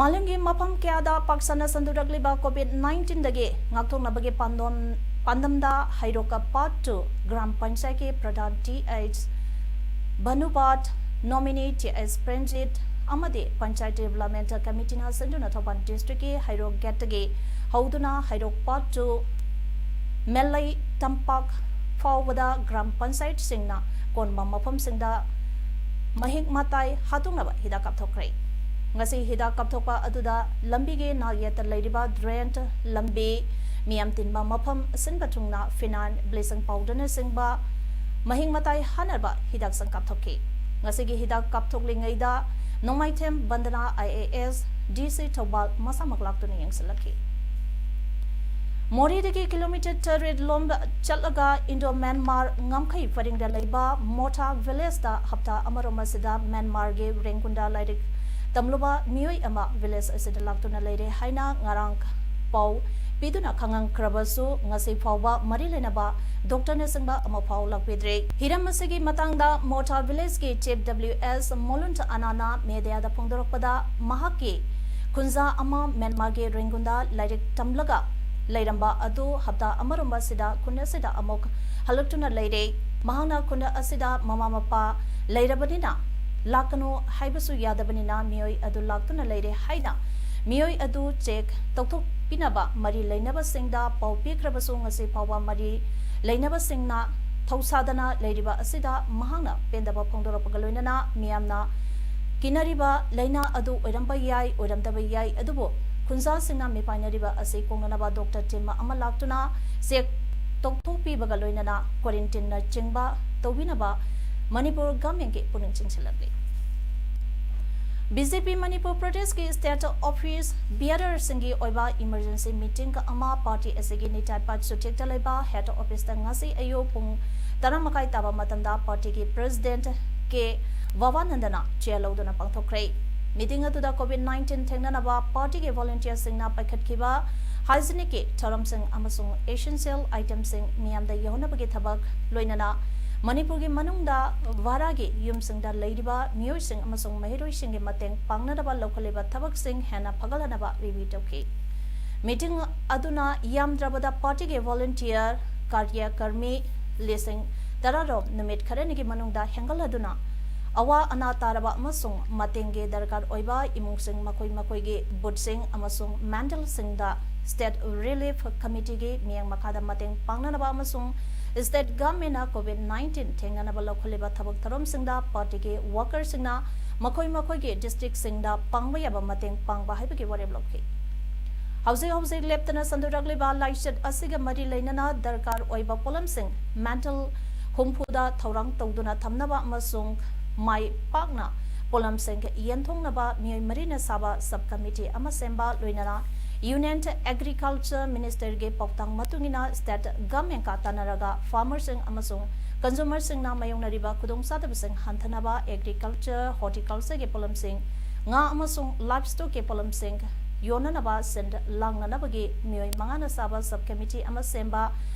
ꯃꯥꯂꯦꯝꯒꯤ ꯃꯐꯝ ꯀꯌꯥꯗ ꯄꯥꯛꯁꯟꯅ ꯁꯟꯗꯣꯔꯛꯂꯤꯕ COVID nineteenꯗꯒꯤ ꯉꯥꯛꯊꯣꯛꯅꯕꯒꯤ ꯄꯥꯟꯗꯝ- ꯄꯥꯟꯗꯝꯗ ꯍꯩꯔꯣꯛꯀ Part two ꯒ꯭ꯔꯥꯝ ꯄꯟꯆꯥꯌꯠꯀꯤ ꯄ꯭ꯔꯙꯥꯟ T H Bhanubat, nominee T H Premjit ꯑꯃꯗꯤ Panchayat Development Committeeꯅ ꯁꯤꯟꯗꯨꯅ ꯊꯧꯕꯥꯜ districtꯀꯤ ꯍꯩꯔꯣꯛ gateꯇꯒꯤ ꯍꯧꯗꯨꯅ ꯍꯩꯔꯣꯛ Part two ꯃꯦꯂꯩ ꯇꯝꯄꯥꯛ ꯐꯥꯎꯕꯗ ꯒ꯭ꯔꯥꯝ ꯄꯟꯆꯥꯌꯠꯁꯤꯡꯅ ꯀꯣꯟꯕ ꯃꯐꯝꯁꯤꯡꯗ ꯃꯍꯤꯛ ꯃꯇꯥꯏ ꯍꯥꯠꯇꯣꯛꯅꯕ ꯍꯤꯗꯥꯛ ꯀꯥꯞꯊꯣꯛꯈ꯭ꯔꯦ꯫ ꯉꯁꯤ ꯍꯤꯗꯥꯛ ꯀꯥꯞꯊꯣꯛꯄ ꯑꯗꯨꯗ ꯂꯝꯕꯤꯒꯤ ꯅꯥꯛꯌꯦꯠꯇ ꯂꯩꯔꯤꯕ drain, ꯂꯝꯕꯤ, ꯃꯤꯌꯥꯝ ꯇꯤꯟꯕ ꯃꯐꯝ ꯁꯤꯟꯕ ꯊꯨꯡꯅ phenyl, bleaching powderꯅꯆꯤꯡꯕ ꯃꯍꯤꯛ ꯃꯇꯥꯏ ꯍꯥꯠꯅꯕ ꯍꯤꯗꯥꯛꯁꯤꯡ ꯀꯥꯞꯊꯣꯛꯈꯤ꯫ ꯉꯁꯤꯒꯤ ꯍꯤꯗꯥꯛ ꯀꯥꯞꯊꯣꯛꯂꯤꯉꯩꯗ ꯅꯣꯡꯃꯥꯏꯊꯦꯝ ꯕꯟꯗꯅꯥ, ꯑꯥꯏ ꯑꯦ ꯑꯦꯁ, ꯗꯤ ꯁꯤ ꯊꯧꯕꯥꯜ ꯃꯁꯥꯃꯛ ꯂꯥꯛꯇꯨꯅ ꯌꯦꯡꯁꯤꯜꯂꯛꯈꯤ꯫ ꯃꯣꯔꯦꯗꯒꯤ ꯀꯤꯂꯣꯃꯤꯇꯔ ꯇꯔꯦꯠ ꯂꯣꯝ ꯆꯠꯂꯒ ꯏꯟꯗꯣ ꯃ꯭ꯌꯥꯟꯃꯥꯔ ꯉꯝꯈꯩ ꯄꯔꯤꯡꯗ ꯂꯩꯕ ꯃꯣꯊꯥ ꯚꯤꯂꯦꯖꯇ ꯍꯞꯇꯥ ꯑꯃꯔꯣꯝ ꯑꯁꯤꯗ ꯃ꯭ꯌꯥꯟꯃꯥꯔꯒꯤ ꯔꯦꯡꯒꯨꯟꯗ ꯂꯥꯏꯔꯤꯛ ꯇꯝꯂꯨꯕ ꯃꯤꯑꯣꯏ ꯑꯃ ꯚꯤꯂꯦꯖ ꯑꯁꯤꯗ ꯂꯥꯛꯇꯨꯅ ꯂꯩꯔꯦ ꯍꯥꯏꯅ ꯉꯔꯥꯡ ꯄꯥꯎ ꯄꯤꯗꯨꯅ ꯈꯪꯍꯟꯈ꯭ꯔꯕꯁꯨ, ꯉꯁꯤ ꯐꯥꯎꯕ ꯃꯔꯤ ꯂꯩꯅꯕ ꯗꯣꯛꯇꯔꯅꯆꯤꯡꯕ ꯑꯃꯐꯥꯎ ꯂꯥꯛꯄꯤꯗ꯭ꯔꯦ꯫ ꯍꯤꯔꯝ ꯑꯁꯤꯒꯤ ꯃꯇꯥꯡꯗ ꯃꯣꯊꯥ ꯚꯤꯂꯦꯖꯀꯤ ꯆꯤꯐ ꯗꯕ꯭ꯂꯤꯎ ꯑꯦꯁ ꯃꯣꯂꯨꯟ ꯑꯅꯥꯅ ꯃꯦꯗꯤꯌꯥꯗ ꯐꯣꯡꯗꯣꯔꯛꯄꯗ, ꯃꯍꯥꯛꯀꯤ ꯈꯨꯟꯖꯥ ꯑꯃ ꯃ꯭ꯌꯥꯟꯃꯥꯔꯒꯤ ꯔꯦꯡꯒꯨꯟꯗ ꯂꯥꯏꯔꯤꯛ ꯇꯝꯂꯒ ꯂꯩꯔꯝꯕ ꯑꯗꯨ ꯍꯞꯇꯥ ꯑꯃꯔꯣꯝ ꯑꯁꯤꯗ ꯈꯨꯟ ꯑꯁꯤꯗ ꯑꯃꯨꯛ ꯍꯜꯂꯛꯇꯨꯅ ꯂꯩꯔꯦ꯫ ꯃꯍꯥꯛꯅ ꯈꯨꯟ ꯑꯁꯤꯗ ꯃꯃꯥ ꯃꯄꯥ ꯂꯩꯔꯕꯅꯤꯅ ꯂꯥꯛꯀꯅꯨ ꯍꯥꯏꯕꯁꯨ ꯌꯥꯗꯕꯅꯤꯅ ꯃꯤꯑꯣꯏ ꯑꯗꯨ ꯂꯥꯛꯇꯨꯅ ꯂꯩꯔꯦ ꯍꯥꯏꯅ ꯃꯤꯑꯣꯏ ꯑꯗꯨ ꯆꯦꯛ ꯇꯧꯊꯣꯛꯄꯤꯅꯕ ꯃꯔꯤ ꯂꯩꯅꯕꯁꯤꯡꯗ ꯄꯥꯎ ꯄꯤꯈ꯭ꯔꯕꯁꯨ, ꯉꯁꯤ ꯐꯥꯎꯕ ꯃꯔꯤ ꯂꯩꯅꯕꯁꯤꯡꯅ ꯊꯧꯁꯥꯗꯅ ꯂꯩꯔꯤꯕ ꯑꯁꯤꯗ ꯃꯍꯥꯛꯅ ꯄꯦꯟꯗꯕ ꯐꯣꯡꯗꯣꯔꯛꯄꯒ ꯂꯣꯏꯅꯅ ꯃꯤꯌꯥꯝꯅ ꯀꯤꯅꯔꯤꯕ ꯂꯥꯏꯅꯥ ꯑꯗꯨ ꯑꯣꯏꯔꯝꯕ ꯌꯥꯏ, ꯑꯣꯏꯔꯝꯗꯕ ꯌꯥꯏ, ꯑꯗꯨꯕꯨ ꯈꯨꯟꯖꯥꯁꯤꯡꯅ ꯃꯤꯄꯥꯏꯅꯔꯤꯕ ꯑꯁꯤ ꯀꯣꯛꯅꯅꯕ ꯗꯣꯛꯇꯔ ꯇꯤꯝ ꯑꯃ ꯂꯥꯛꯇꯨꯅ ꯆꯦꯛ ꯇꯧꯊꯣꯛꯄꯤꯕꯒ ꯂꯣꯏꯅꯅ ꯀ꯭ꯋꯥꯔꯦꯟꯇꯤꯟꯅꯆꯤꯡꯕ ꯇꯧꯕꯤꯅꯕ ꯃꯅꯤꯄꯨꯔ ꯒꯚꯔꯟꯃꯦꯟꯠꯀꯤ ꯄꯨꯛꯅꯤꯡ ꯆꯤꯡꯁꯤꯜꯂꯛꯂꯤ꯫ ꯕꯤ ꯖꯦ ꯄꯤ ꯃꯅꯤꯄꯨꯔ ꯄ꯭ꯔꯗꯦꯁꯀꯤ ꯁ꯭ꯇꯦꯠ ꯑꯣꯐꯤꯁ ꯕꯤꯌꯥꯔꯔꯁꯤꯡꯒꯤ ꯑꯣꯏꯕ ꯏꯃꯔꯖꯦꯟꯁꯤ ꯃꯤꯇꯤꯡ ꯑꯃ ꯄꯥꯔꯇꯤ ꯑꯁꯤꯒꯤ ꯅꯤꯇꯥꯏ ꯄꯥꯠ ꯁꯨꯊꯦꯛꯇ ꯂꯩꯕ ꯍꯦꯗ ꯑꯣꯐꯤꯁꯇ ꯉꯁꯤ ꯑꯌꯨꯛ ꯄꯨꯡ ꯇꯔꯥ ꯃꯈꯥꯏ ꯇꯥꯕ ꯃꯇꯝꯗ ꯄꯥꯔꯇꯤꯒꯤ ꯄ꯭ꯔꯦꯁꯤꯗꯦꯟꯠ ꯀꯦ ꯚꯕꯥꯅꯟꯗꯅ ꯆꯦꯌꯔ ꯂꯧꯗꯨꯅ ꯄꯥꯡꯊꯣꯛꯈ꯭ꯔꯦ꯫ ꯃꯤꯇꯤꯡ ꯑꯗꯨꯗ ꯀꯣꯚꯤꯗ ꯅꯥꯏꯟꯇꯤꯟ ꯊꯦꯡꯅꯅꯕ ꯄꯥꯔꯇꯤꯒꯤ ꯚꯣꯂꯨꯟꯇꯤꯌꯔꯁꯤꯡꯅ ꯄꯥꯏꯈꯠꯈꯤꯕ ꯍꯥꯏꯖꯤꯅꯤꯛꯀꯤ ꯊꯧꯔꯝꯁꯤꯡ ꯑꯃꯁꯨꯡ ꯑꯦꯁꯦꯟꯁꯤꯌꯦꯜ ꯑꯥꯏꯇꯦꯝꯁꯤꯡ ꯃꯤꯌꯥꯝꯗ ꯌꯧꯍꯟꯅꯕꯒꯤ ꯊꯕꯛ, ꯂꯣꯏꯅꯅ ꯃꯅꯤꯄꯨꯔꯒꯤ ꯃꯅꯨꯡꯗ ꯚꯔꯥꯒꯤ ꯌꯨꯝꯁꯤꯡꯗ ꯂꯩꯔꯤꯕ ꯃꯤꯑꯣꯏꯁꯤꯡ ꯑꯃꯁꯨꯡ ꯃꯍꯩꯔꯣꯏꯁꯤꯡꯒꯤ ꯃꯇꯦꯡ ꯄꯥꯡꯅꯅꯕ ꯂꯧꯈꯠꯂꯤꯕ ꯊꯕꯛꯁꯤꯡ ꯍꯦꯟꯅ ꯐꯒꯠꯍꯟꯅꯕ ꯔꯤꯚ꯭ꯌꯨ ꯇꯧꯈꯤ꯫ ꯃꯤꯇꯤꯡ ꯑꯗꯨꯅ ꯌꯥꯝꯗ꯭ꯔꯕꯗ ꯄꯥꯔꯇꯤꯒꯤ ꯚꯣꯂꯨꯟꯇꯤꯌꯔ ꯀꯥꯔꯌꯀꯔꯃꯤ ꯂꯤꯁꯤꯡ ꯇꯔꯥꯔꯣꯝ ꯅꯨꯃꯤꯠ ꯈꯔꯅꯤꯒꯤ ꯃꯅꯨꯡꯗ ꯍꯦꯟꯒꯠꯍꯟꯗꯨꯅ ꯑꯋꯥ ꯑꯅꯥ ꯇꯥꯔꯕ ꯑꯃꯁꯨꯡ ꯃꯇꯦꯡꯒꯤ ꯗꯔꯀꯥꯔ ꯑꯣꯏꯕ ꯏꯃꯨꯡꯁꯤꯡ ꯃꯈꯣꯏ ꯃꯈꯣꯏꯒꯤ ꯕꯨꯊꯁꯤꯡ ꯑꯃꯁꯨꯡ ꯃꯦꯟꯗꯜꯁꯤꯡꯗ ꯁ꯭ꯇꯦꯠ ꯔꯤꯂꯤꯐ ꯀꯃꯤꯇꯤꯒꯤ ꯃꯤꯠꯌꯦꯡ ꯃꯈꯥꯗ ꯃꯇꯦꯡ ꯄꯥꯡꯅꯅꯕ ꯑꯃꯁꯨꯡ ꯁ꯭ꯇꯦꯠ ꯒꯚꯔꯟꯃꯦꯟꯠꯅ ꯀꯣꯚꯤꯗ ꯅꯥꯏꯟꯇꯤꯟ ꯊꯦꯡꯅꯅꯕ ꯂꯧꯈꯠꯂꯤꯕ ꯊꯕꯛ ꯊꯧꯔꯝꯁꯤꯡꯗ ꯄꯥꯔꯇꯤꯒꯤ ꯋꯥꯔꯀꯔꯁꯤꯡꯅ ꯃꯈꯣꯏ ꯃꯈꯣꯏꯒꯤ ꯗꯤꯁꯇ꯭ꯔꯤꯛꯁꯤꯡꯗ ꯄꯥꯡꯕ ꯌꯥꯕ ꯃꯇꯦꯡ ꯄꯥꯡꯕ ꯍꯥꯏꯕꯒꯤ ꯋꯥꯔꯦꯞ ꯂꯧꯈꯤ꯫ ꯍꯧꯖꯤꯛ ꯍꯧꯖꯤꯛ ꯂꯦꯞꯇꯅ ꯁꯟꯗꯣꯔꯛꯂꯤꯕ ꯂꯥꯏꯆꯠ ꯑꯁꯤꯒ ꯃꯔꯤ ꯂꯩꯅꯅ ꯗꯔꯀꯥꯔ ꯑꯣꯏꯕ ꯄꯣꯠꯂꯝꯁꯤꯡ ꯃꯦꯟꯗꯜ ꯍꯨꯝꯐꯨꯗ ꯊꯧꯔꯥꯡ ꯇꯧꯗꯨꯅ ꯊꯝꯅꯕ ꯑꯃꯁꯨꯡ ꯃꯥꯏ ꯄꯥꯛꯅ ꯄꯣꯠꯂꯝꯁꯤꯡ ꯌꯦꯟꯊꯣꯛꯅꯕ ꯃꯤꯑꯣꯏ ꯃꯔꯤꯅ ꯁꯥꯕ sub committee ꯑꯃ ꯁꯦꯝꯕ, ꯂꯣꯏꯅꯅ Union Agriculture Minister ꯒꯤ ꯄꯥꯎꯇꯥꯛ ꯃꯇꯨꯡ ꯏꯟꯅ state government ꯀ ꯇꯥꯟꯅꯔꯒ farmer ꯁꯤꯡ ꯑꯃꯁꯨꯡ consumer ꯁꯤꯡꯅ ꯃꯥꯌꯣꯛꯅꯔꯤꯕ ꯈꯨꯗꯣꯡꯆꯥꯗꯕꯁꯤꯡ ꯍꯟꯊꯅꯕ agriculture, horticulture ꯒꯤ ꯄꯣꯠꯂꯝꯁꯤꯡ, ꯉꯥ ꯑꯃꯁꯨꯡ livestock ꯀꯤ ꯄꯣꯠꯂꯝꯁꯤꯡ ꯌꯣꯟꯅꯅꯕ ꯁꯤꯟ ꯂꯥꯡꯅꯅꯕꯒꯤ ꯃꯤꯑꯣꯏ ꯃꯉꯥꯅ ꯁꯥꯕ sub committee ꯑꯃ ꯁꯦꯝꯕ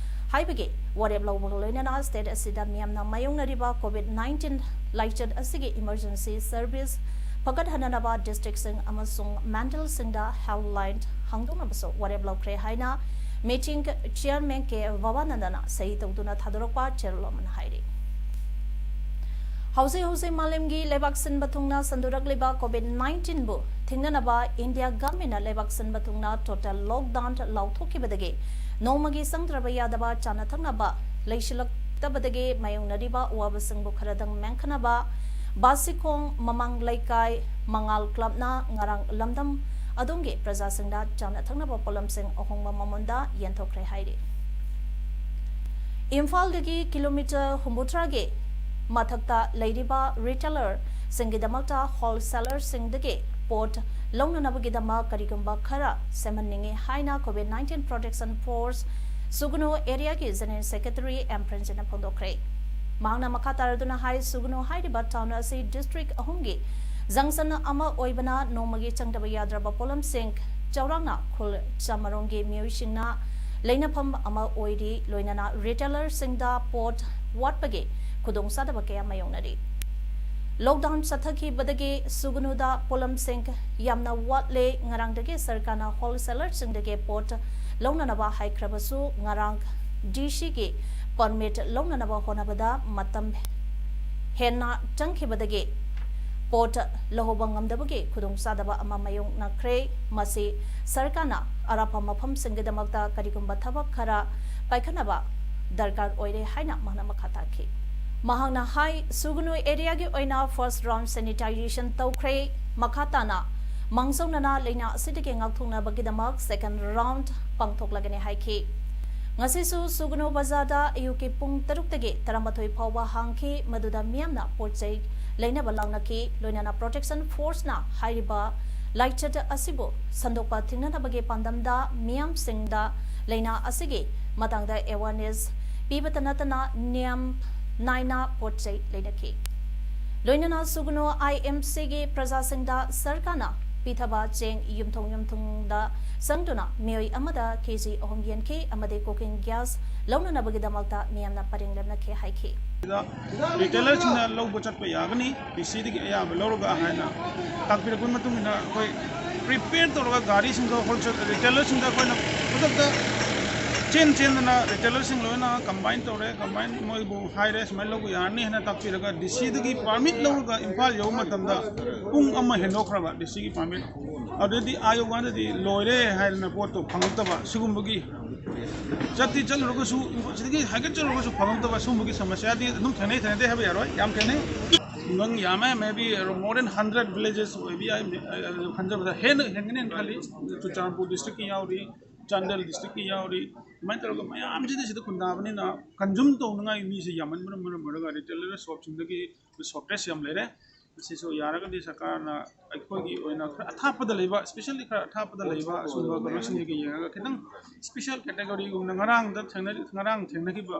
ꯍꯥꯏꯕꯒꯤ ꯋꯥꯔꯦꯞ ꯂꯧꯕꯒ ꯂꯣꯏꯅꯅ state ꯑꯁꯤꯗ ꯃꯤꯌꯥꯝꯅ ꯃꯥꯌꯣꯛꯅꯔꯤꯕ COVID nineteen ꯂꯥꯏꯆꯠ ꯑꯁꯤꯒꯤ emergency service ꯐꯒꯠꯍꯟꯅꯅꯕ district ꯁꯤꯡ ꯑꯃꯁꯨꯡ mandal ꯁꯤꯡꯗ helpline ꯍꯥꯡꯗꯣꯛꯅꯕꯁꯨ ꯋꯥꯔꯦꯞ ꯂꯧꯈ꯭ꯔꯦ ꯍꯥꯏꯅ meeting chairman ꯀꯦ ꯚꯕꯥꯅꯟꯗꯅ ꯁꯍꯤ ꯇꯧꯗꯨꯅ ꯊꯥꯗꯣꯔꯛꯄ ꯆꯦꯔꯣꯜ ꯑꯃꯅ ꯍꯥꯏꯔꯤ꯫ ꯍꯧꯖꯤꯛ ꯍꯧꯖꯤꯛ ꯃꯥꯂꯦꯝꯒꯤ ꯂꯩꯕꯥꯛ ꯁꯤꯟꯕ ꯊꯨꯡꯅ ꯁꯟꯗꯣꯔꯛꯂꯤꯕ COVID nineteen ꯕꯨ ꯊꯤꯡꯅꯅꯕ India government ꯅ ꯂꯩꯕꯥꯛ ꯁꯤꯟꯕ ꯊꯨꯡꯅ total lockdown ꯂꯥꯎꯊꯣꯛꯈꯤꯕꯗꯒꯤ ꯅꯣꯡꯃꯒꯤ ꯆꯪꯗ꯭ꯔꯕ ꯌꯥꯗꯕ ꯆꯥꯅ ꯊꯛꯅꯕ ꯂꯩꯁꯤꯜꯂꯛꯇꯕꯗꯒꯤ ꯃꯥꯌꯣꯛꯅꯔꯤꯕ ꯑꯋꯥꯕꯁꯤꯡꯕꯨ ꯈꯔꯗꯪ ꯃꯦꯟꯈꯠꯅꯕ ꯕꯥꯁꯤꯈꯣꯡ ꯃꯃꯥꯡ ꯂꯩꯀꯥꯏ ꯃꯉꯥꯜ club ꯅ ꯉꯔꯥꯡ ꯂꯝꯗꯝ ꯑꯗꯣꯝꯒꯤ ꯄ꯭ꯔꯖꯥꯁꯤꯡꯗ ꯆꯥꯅ ꯊꯛꯅꯕ ꯄꯣꯠꯂꯝꯁꯤꯡ ꯑꯍꯣꯡꯕ ꯃꯃꯜꯗ ꯌꯦꯟꯊꯣꯛꯈ꯭ꯔꯦ ꯍꯥꯏꯔꯤ꯫ ꯏꯝꯐꯥꯜꯗꯒꯤ kilometre ꯍꯨꯝꯐꯨꯇꯔꯥꯒꯤ ꯃꯊꯛꯇ ꯂꯩꯔꯤꯕ retailer ꯁꯤꯡꯒꯤꯗꯃꯛꯇ wholesaler ꯁꯤꯡꯗꯒꯤ ꯄꯣꯠ ꯂꯧꯅꯅꯕꯒꯤꯗꯃꯛ ꯀꯔꯤꯒꯨꯝꯕ ꯈꯔ ꯁꯦꯝꯍꯟꯅꯤꯡꯏ ꯍꯥꯏꯅ COVID nineteen Protection Force ꯁꯨꯒꯅꯨ area ꯒꯤ General Secretary ꯑꯦꯝ ꯄ꯭ꯔꯦꯝꯖꯤꯠꯅ ꯐꯣꯡꯗꯣꯛꯈ꯭ꯔꯦ꯫ ꯃꯍꯥꯛꯅ ꯃꯈꯥ ꯇꯥꯔꯗꯨꯅ ꯍꯥꯏ, ꯁꯨꯒꯅꯨ ꯍꯥꯏꯔꯤꯕ town ꯑꯁꯤ district ꯑꯍꯨꯝꯒꯤ junction ꯑꯃ ꯑꯣꯏꯕꯅ ꯅꯣꯡꯃꯒꯤ ꯆꯪꯗꯕ ꯌꯥꯗ꯭ꯔꯕ ꯄꯣꯠꯂꯝꯁꯤꯡ ꯆꯥꯎꯔꯥꯛꯅ ꯈꯨꯜ ꯆꯥꯃꯔꯣꯝꯒꯤ ꯃꯤꯑꯣꯏꯁꯤꯡꯅ ꯂꯩꯅꯐꯝ ꯑꯃ ꯑꯣꯏꯔꯤ, ꯂꯣꯏꯅꯅ retailer ꯁꯤꯡꯗ ꯄꯣꯠ ꯋꯥꯠꯄꯒꯤ ꯈꯨꯗꯣꯡꯆꯥꯗꯕ ꯀꯌꯥ ꯃꯥꯌꯣꯛꯅꯔꯤ꯫ Lockdown ꯆꯠꯊꯈꯤꯕꯗꯒꯤ ꯁꯨꯒꯅꯨꯗ ꯄꯣꯠꯂꯝꯁꯤꯡ ꯌꯥꯝꯅ ꯋꯥꯠꯂꯦ꯫ ꯉꯔꯥꯡꯗꯒꯤ ꯁꯔꯀꯥꯔꯅ wholesaler ꯁꯤꯡꯗꯒꯤ ꯄꯣꯠ ꯂꯧꯅꯅꯕ ꯍꯥꯏꯈ꯭ꯔꯕꯁꯨ ꯉꯔꯥꯡ D C ꯒꯤ permit ꯂꯧꯅꯅꯕ ꯍꯣꯠꯅꯕꯗ ꯃꯇꯝ ꯍꯦꯟꯅ ꯆꯪꯈꯤꯕꯗꯒꯤ ꯄꯣꯠ ꯂꯧꯍꯧꯕ ꯉꯝꯗꯕꯒꯤ ꯈꯨꯗꯣꯡꯆꯥꯗꯕ ꯑꯃ ꯃꯥꯌꯣꯛꯅꯈ꯭ꯔꯦ꯫ ꯃꯁꯤ ꯁꯔꯀꯥꯔꯅ ꯑꯔꯥꯞꯄ ꯃꯐꯝꯁꯤꯡꯒꯤꯗꯃꯛꯇ ꯀꯔꯤꯒꯨꯝꯕ ꯊꯕꯛ ꯈꯔ ꯄꯥꯏꯈꯠꯅꯕ ꯗꯔꯀꯥꯔ ꯑꯣꯏꯔꯦ ꯍꯥꯏꯅ ꯃꯍꯥꯛꯅ ꯃꯈꯥ ꯇꯥꯈꯤ꯫ ꯃꯍꯥꯛꯅ ꯍꯥꯏ, ꯁꯨꯒꯅꯨ area ꯒꯤ ꯑꯣꯏꯅ first round sanitization ꯇꯧꯈ꯭ꯔꯦ꯫ ꯃꯈꯥ ꯇꯥꯅ ꯃꯥꯡꯖꯧꯅꯅ ꯂꯥꯏꯅꯥ ꯑꯁꯤꯗꯒꯤ ꯉꯥꯛꯊꯣꯛꯅꯕꯒꯤꯗꯃꯛ second round ꯄꯥꯡꯊꯣꯛꯂꯒꯅꯤ ꯍꯥꯏꯈꯤ꯫ ꯉꯁꯤꯁꯨ ꯁꯨꯒꯅꯨ ꯕꯖꯥꯔꯗ ꯑꯌꯨꯛꯀꯤ ꯄꯨꯡ ꯇꯔꯨꯛꯇꯒꯤ ꯇꯔꯥꯃꯥꯊꯣꯏ ꯐꯥꯎꯕ ꯍꯥꯡꯈꯤ꯫ ꯃꯗꯨꯗ ꯃꯤꯌꯥꯝꯅ ꯄꯣꯠ ꯆꯩ ꯂꯩꯅꯕ ꯂꯥꯎꯅꯈꯤ꯫ ꯂꯣꯏꯅꯅ protection forceꯅ ꯍꯥꯏꯔꯤꯕ ꯂꯥꯏꯆꯠ ꯑꯁꯤꯕꯨ ꯁꯟꯗꯣꯛꯄ ꯊꯤꯡꯅꯅꯕꯒꯤ ꯄꯥꯟꯗꯝꯗ ꯃꯤꯌꯥꯝꯁꯤꯡꯗ ꯂꯥꯏꯅꯥ ꯑꯁꯤꯒꯤ ꯃꯇꯥꯡꯗ awareness ꯄꯤꯕꯇ ꯅꯠꯇꯅ ꯅꯤꯌꯝ ꯅꯥꯏꯅ ꯄꯣꯠ ꯆꯩ ꯂꯩꯅꯈꯤ꯫ ꯂꯣꯏꯅꯅ ꯁꯨꯒꯅꯨ IMCꯒꯤ ꯄ꯭ꯔꯖꯥꯁꯤꯡꯗ ꯁꯔꯀꯥꯔꯅ ꯄꯤꯊꯕ ꯆꯦꯡ ꯌꯨꯝꯊꯣꯡ ꯌꯨꯝꯊꯣꯡꯗ ꯆꯪꯗꯨꯅ ꯃꯤꯑꯣꯏ ꯑꯃꯗ KG ꯑꯍꯨꯝ ꯌꯦꯟꯈꯤ ꯑꯃꯗꯤ cooking gas ꯂꯧꯅꯅꯕꯒꯤꯗꯃꯛꯇ ꯃꯤꯌꯥꯝꯅ ꯄꯔꯦꯡ ꯂꯦꯞꯅꯈꯤ ꯍꯥꯏꯈꯤ꯫ ꯔꯤꯇꯦꯂꯔꯁꯤꯡꯅ ꯂꯧꯕ ꯆꯠꯄ ꯌꯥꯒꯅꯤ, DCꯗꯒꯤ ꯑꯌꯥꯕ ꯂꯧꯔꯒ ꯍꯥꯏꯅ ꯇꯥꯛꯄꯤꯔꯛꯄꯒꯤ ꯃꯇꯨꯡ ꯏꯟꯅ ꯑꯩꯈꯣꯏ ꯄ꯭ꯔꯤꯄꯦꯌꯔ ꯇꯧꯔꯒ ꯒꯥꯔꯤꯁꯤꯡꯗꯣ ꯍꯣꯜꯁꯦꯜ ꯔꯤꯇꯦꯂꯔꯁꯤꯡꯗ ꯑꯩꯈꯣꯏꯅ ꯈꯨꯗꯛꯇ ꯆꯦꯟ ꯆꯦꯟꯗꯅ ꯔꯤꯇꯦꯂꯔꯁꯤꯡ ꯂꯣꯏꯅ ꯀꯝꯕꯥꯏꯟ ꯇꯧꯔꯦ꯫ ꯀꯝꯕꯥꯏꯟ ꯃꯣꯏꯕꯨ ꯍꯥꯏꯔꯦ, ꯁꯨꯃꯥꯏꯅ ꯂꯧꯕ ꯌꯥꯔꯅꯤ ꯍꯥꯏꯅ ꯇꯥꯛꯄꯤꯔꯒ DCꯗꯒꯤ ꯄꯥꯔꯃꯤꯠ ꯂꯧꯔꯒ ꯏꯝꯐꯥꯜ ꯌꯧꯕ ꯃꯇꯝꯗ ꯄꯨꯡ ꯑꯃ ꯍꯦꯟꯗꯣꯛꯈ꯭ꯔꯕ DCꯒꯤ ꯄꯥꯔꯃꯤꯠ꯫ ꯑꯗꯨꯗꯤ ꯑꯥ ꯌꯧꯀꯥꯟꯗꯗꯤ ꯂꯣꯏꯔꯦ ꯍꯥꯏꯗꯅ ꯄꯣꯠꯇꯣ ꯐꯪꯉꯛꯇꯕ, ꯁꯤꯒꯨꯝꯕꯒꯤ ꯆꯠꯇꯤ ꯆꯠꯂꯨꯔꯒꯁꯨ ꯁꯤꯗꯒꯤ ꯍꯥꯏꯒꯠꯆꯔꯨꯔꯒꯁꯨ ꯐꯪꯉꯛꯇꯕ ꯁꯤꯒꯨꯝꯕꯒꯤ ꯁꯃꯁ꯭ꯌꯥꯗꯤ ꯑꯗꯨꯝ ꯊꯦꯡꯅꯩ, ꯊꯦꯡꯅꯗꯦ ꯍꯥꯏꯕ ꯌꯥꯔꯣꯏ, ꯌꯥꯝ ꯊꯦꯡꯅꯩ꯫ ꯈꯨꯡꯒꯪ ꯌꯥꯝꯃꯦ, maybe more than hundred villages ꯑꯣꯏꯕ ꯌꯥꯏ꯫ ꯑꯩꯅ ꯈꯟꯖꯕꯗ ꯍꯦꯟꯅ ꯍꯦꯟꯒꯅꯦꯅ ꯈꯜꯂꯤ꯫ ꯆꯨꯔꯆꯥꯟꯄꯨꯔ districtꯀꯤ ꯌꯥꯎꯔꯤ, ꯆꯥꯟꯗꯦꯜ districtꯀꯤ ꯌꯥꯎꯔꯤ꯫ ꯑꯗꯨꯃꯥꯏꯅ ꯇꯧꯔꯒ ꯃꯌꯥꯝꯁꯤꯗ ꯁꯤꯗ ꯈꯨꯟꯗꯥꯕꯅꯤꯅ consume ꯇꯧꯅꯉꯥꯏ ꯃꯤꯁꯦ ꯌꯥꯝꯃꯟꯕꯅ ꯃꯔꯝ ꯑꯣꯏꯔꯒ retailer shopꯁꯤꯡꯗꯒꯤ shortage ꯌꯥꯝ ꯂꯩꯔꯦ꯫ ꯃꯁꯤꯁꯨ ꯌꯥꯔꯒꯗꯤ ꯁꯔꯀꯥꯔꯅ ꯑꯩꯈꯣꯏꯒꯤ ꯑꯣꯏꯅ ꯈꯔ ꯑꯊꯥꯞꯄꯗ ꯂꯩꯕ, especially ꯈꯔ ꯑꯊꯥꯞꯄꯗ ꯂꯩꯕ ꯑꯁꯨꯝꯕ ꯀꯩꯅꯣꯁꯤꯡꯁꯤꯒ ꯌꯦꯡꯉꯒ ꯈꯤꯇꯪ special categoryꯒꯨꯝꯅ ꯉꯔꯥꯡꯗ ꯊꯦꯡꯅ ꯉꯔꯥꯡ ꯊꯦꯡꯅꯈꯤꯕ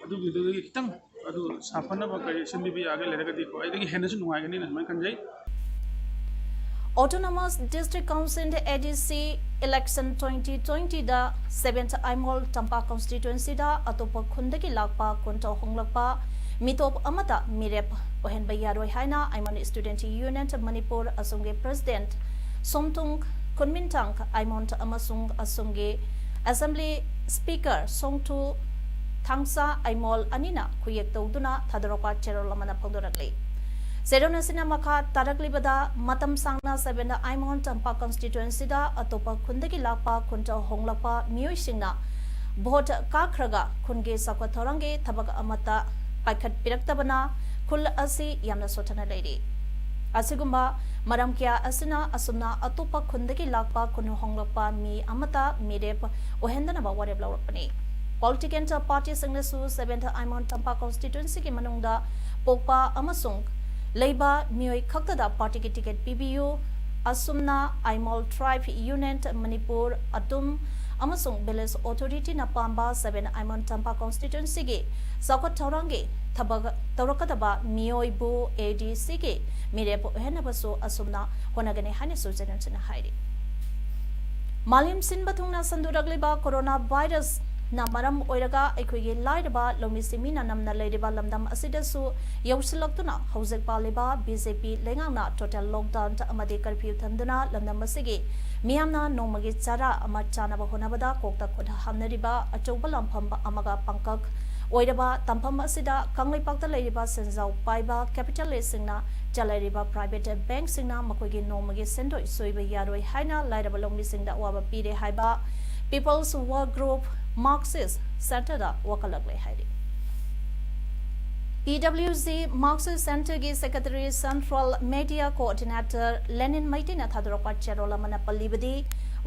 ꯑꯗꯨꯒꯤꯗꯨꯗꯒꯤ ꯈꯤꯇꯪ ꯑꯗꯨ ꯁꯥꯐꯅꯕ ꯀꯔꯤ ꯁꯤꯟꯕꯤꯕ ꯌꯥꯒꯦ ꯂꯩꯔꯒꯗꯤ ꯈ꯭ꯋꯥꯏꯗꯒꯤ ꯍꯦꯟꯅꯁꯨ ꯅꯨꯡꯉꯥꯏꯒꯅꯤꯅ ꯑꯗꯨꯃꯥꯏꯅ ꯈꯟꯖꯩ꯫ Autonomous District Council ADC election twenty twentyꯗ seventh Aimol ꯇꯝꯄꯥꯛ constituencyꯗ ꯑꯇꯣꯞꯄ ꯈꯨꯟꯗꯒꯤ ꯂꯥꯛꯄ ꯈꯨꯟꯇ ꯍꯣꯡꯂꯛꯄ ꯃꯤꯇꯣꯞ ꯑꯃꯠꯇ ꯃꯤꯔꯦꯞ ꯑꯣꯏꯍꯟꯕ ꯌꯥꯔꯣꯏ ꯍꯥꯏꯅ ꯑꯥꯏꯃꯣꯜ Student Union ꯃꯅꯤꯄꯨꯔ ꯑꯁꯣꯝꯒꯤ president ꯁꯣꯝꯊꯨꯡ ꯈꯨꯟꯃꯤꯟꯊꯥꯡ ꯑꯥꯏꯃꯣꯜ ꯑꯃꯁꯨꯡ ꯑꯁꯣꯝꯒꯤ assembly speaker ꯁꯣꯡꯊꯨ ꯊꯥꯡꯁꯥ ꯑꯥꯏꯃꯣꯜ ꯑꯅꯤꯅ ꯈꯨꯌꯦꯛ ꯇꯧꯗꯨꯅ ꯊꯥꯗꯣꯔꯛꯄ ꯆꯦꯔꯣꯜ ꯑꯃꯅ ꯐꯣꯡꯗꯣꯔꯛꯂꯤ꯫ ꯆꯦꯔꯣꯜ ꯑꯁꯤꯅ ꯃꯈꯥ ꯇꯥꯔꯛꯂꯤꯕꯗ ꯃꯇꯝ ꯁꯥꯡꯅ seventh ꯑꯥꯏꯃꯣꯜ ꯇꯝꯄꯥꯛ constituencyꯗ ꯑꯇꯣꯞꯄ ꯈꯨꯟꯗꯒꯤ ꯂꯥꯛꯄ ꯈꯨꯟꯇ ꯍꯣꯡꯂꯛꯄ ꯃꯤꯑꯣꯏꯁꯤꯡꯅ vote ꯀꯥꯈ꯭ꯔꯒ ꯈꯨꯟꯒꯤ ꯆꯥꯎꯈꯠ ꯊꯧꯔꯥꯡꯒꯤ ꯊꯕꯛ ꯑꯃꯠꯇ ꯄꯥꯏꯈꯠꯄꯤꯔꯛꯇꯕꯅ ꯈꯨꯜ ꯑꯁꯤ ꯌꯥꯝꯅ ꯁꯣꯠꯊꯅ ꯂꯩꯔꯤ꯫ ꯑꯁꯤꯒꯨꯝꯕ ꯃꯔꯝ ꯀꯌꯥ ꯑꯁꯤꯅ ꯑꯁꯨꯝꯅ ꯑꯇꯣꯞꯄ ꯈꯨꯟꯗꯒꯤ ꯂꯥꯛꯄ ꯈꯨꯟ ꯍꯣꯡꯂꯛꯄ ꯃꯤ ꯑꯃꯠꯇ ꯃꯤꯔꯦꯞ ꯑꯣꯏꯍꯟꯗꯅꯕ ꯋꯥꯔꯦꯞ ꯂꯧꯔꯛꯄꯅꯤ꯫ Political party ꯁꯤꯡꯅꯁꯨ seventh ꯑꯥꯏꯃꯣꯜ ꯇꯝꯄꯥꯛ constituency ꯒꯤ ꯃꯅꯨꯡꯗ ꯄꯣꯛꯄ ꯑꯃꯁꯨꯡ ꯂꯩꯕ ꯃꯤꯑꯣꯏ ꯈꯛꯇꯗ party ꯒꯤ ticket ꯄꯤꯕꯤꯌꯨ, ꯑꯁꯨꯝꯅ ꯑꯥꯏꯃꯣꯜ Tribe Union ꯃꯅꯤꯄꯨꯔ ꯑꯗꯨꯝ ꯑꯃꯁꯨꯡ village authority ꯅ ꯄꯥꯝꯕ seventh ꯑꯥꯏꯃꯣꯜ ꯇꯝꯄꯥꯛ constituency ꯒꯤ ꯆꯥꯎꯈꯠ ꯊꯧꯔꯥꯡꯒꯤ ꯊꯕꯛ ꯇꯧꯔꯛꯀꯗꯕ ꯃꯤꯑꯣꯏꯕꯨ A D C ꯒꯤ ꯃꯤꯔꯦꯞ ꯑꯣꯏꯍꯟꯅꯕꯁꯨ ꯑꯁꯨꯝꯅ ꯍꯣꯠꯅꯒꯅꯤ ꯍꯥꯏꯅꯁꯨ ꯖꯦꯅꯦꯟꯁꯤꯅ ꯍꯥꯏꯔꯤ꯫ ꯃꯥꯂꯦꯝ ꯁꯤꯟꯕ ꯊꯨꯡꯅ ꯁꯟꯗꯣꯔꯛꯂꯤꯕ corona virus ꯅ ꯃꯔꯝ ꯑꯣꯏꯔꯒ ꯑꯩꯈꯣꯏꯒꯤ ꯂꯥꯏꯔꯕ ꯂꯧꯃꯤ ꯁꯤꯟꯃꯤꯅ ꯅꯝꯅ ꯂꯩꯔꯤꯕ ꯂꯝꯗꯝ ꯑꯁꯤꯗꯁꯨ ꯌꯧꯁꯤꯜꯂꯛꯇꯨꯅ ꯍꯧꯖꯤꯛ ꯄꯥꯜꯂꯤꯕ B J P ꯂꯩꯉꯥꯛꯅ total lockdown ꯑꯃꯗꯤ curfew ꯊꯝꯗꯨꯅ ꯂꯝꯗꯝ ꯑꯁꯤꯒꯤ ꯃꯤꯌꯥꯝꯅ ꯅꯣꯡꯃꯒꯤ ꯆꯥꯔꯥ ꯑꯃ ꯆꯥꯅꯕ ꯍꯣꯠꯅꯕꯗ ꯀꯣꯛꯇ ꯈꯨꯠ ꯍꯥꯝꯅꯔꯤꯕ ꯑꯆꯧꯕ ꯂꯥꯟꯐꯝ ꯑꯃꯒ ꯄꯥꯡꯀꯛ ꯑꯣꯏꯔꯕ ꯇꯥꯟꯐꯝ ꯑꯁꯤꯗ ꯀꯪꯂꯩꯄꯥꯛꯇ ꯂꯩꯔꯤꯕ ꯁꯦꯟꯖꯥꯎ ꯄꯥꯏꯕ capitalist ꯁꯤꯡꯅ ꯆꯂꯥꯏꯔꯤꯕ private bank ꯁꯤꯡꯅ ꯃꯈꯣꯏꯒꯤ ꯅꯣꯡꯃꯒꯤ ꯁꯦꯟꯗꯣꯏ ꯁꯣꯏꯕ ꯌꯥꯔꯣꯏ ꯍꯥꯏꯅ ꯂꯥꯏꯔꯕ ꯂꯧꯃꯤꯁꯤꯡꯗ ꯑꯋꯥꯕ ꯄꯤꯔꯦ ꯍꯥꯏꯕ People's Work Group Marxist Centre ꯗ ꯋꯥꯀꯠꯂꯛꯂꯦ ꯍꯥꯏꯔꯤ꯫ P W G Marxist Centre ꯒꯤ secretary central media coordinator ꯂꯦꯅꯤꯟ ꯃꯩꯇꯩꯅ ꯊꯥꯗꯣꯔꯛꯄ ꯆꯦꯔꯣꯜ ꯑꯃꯅ ꯄꯜꯂꯤꯕꯗꯤ,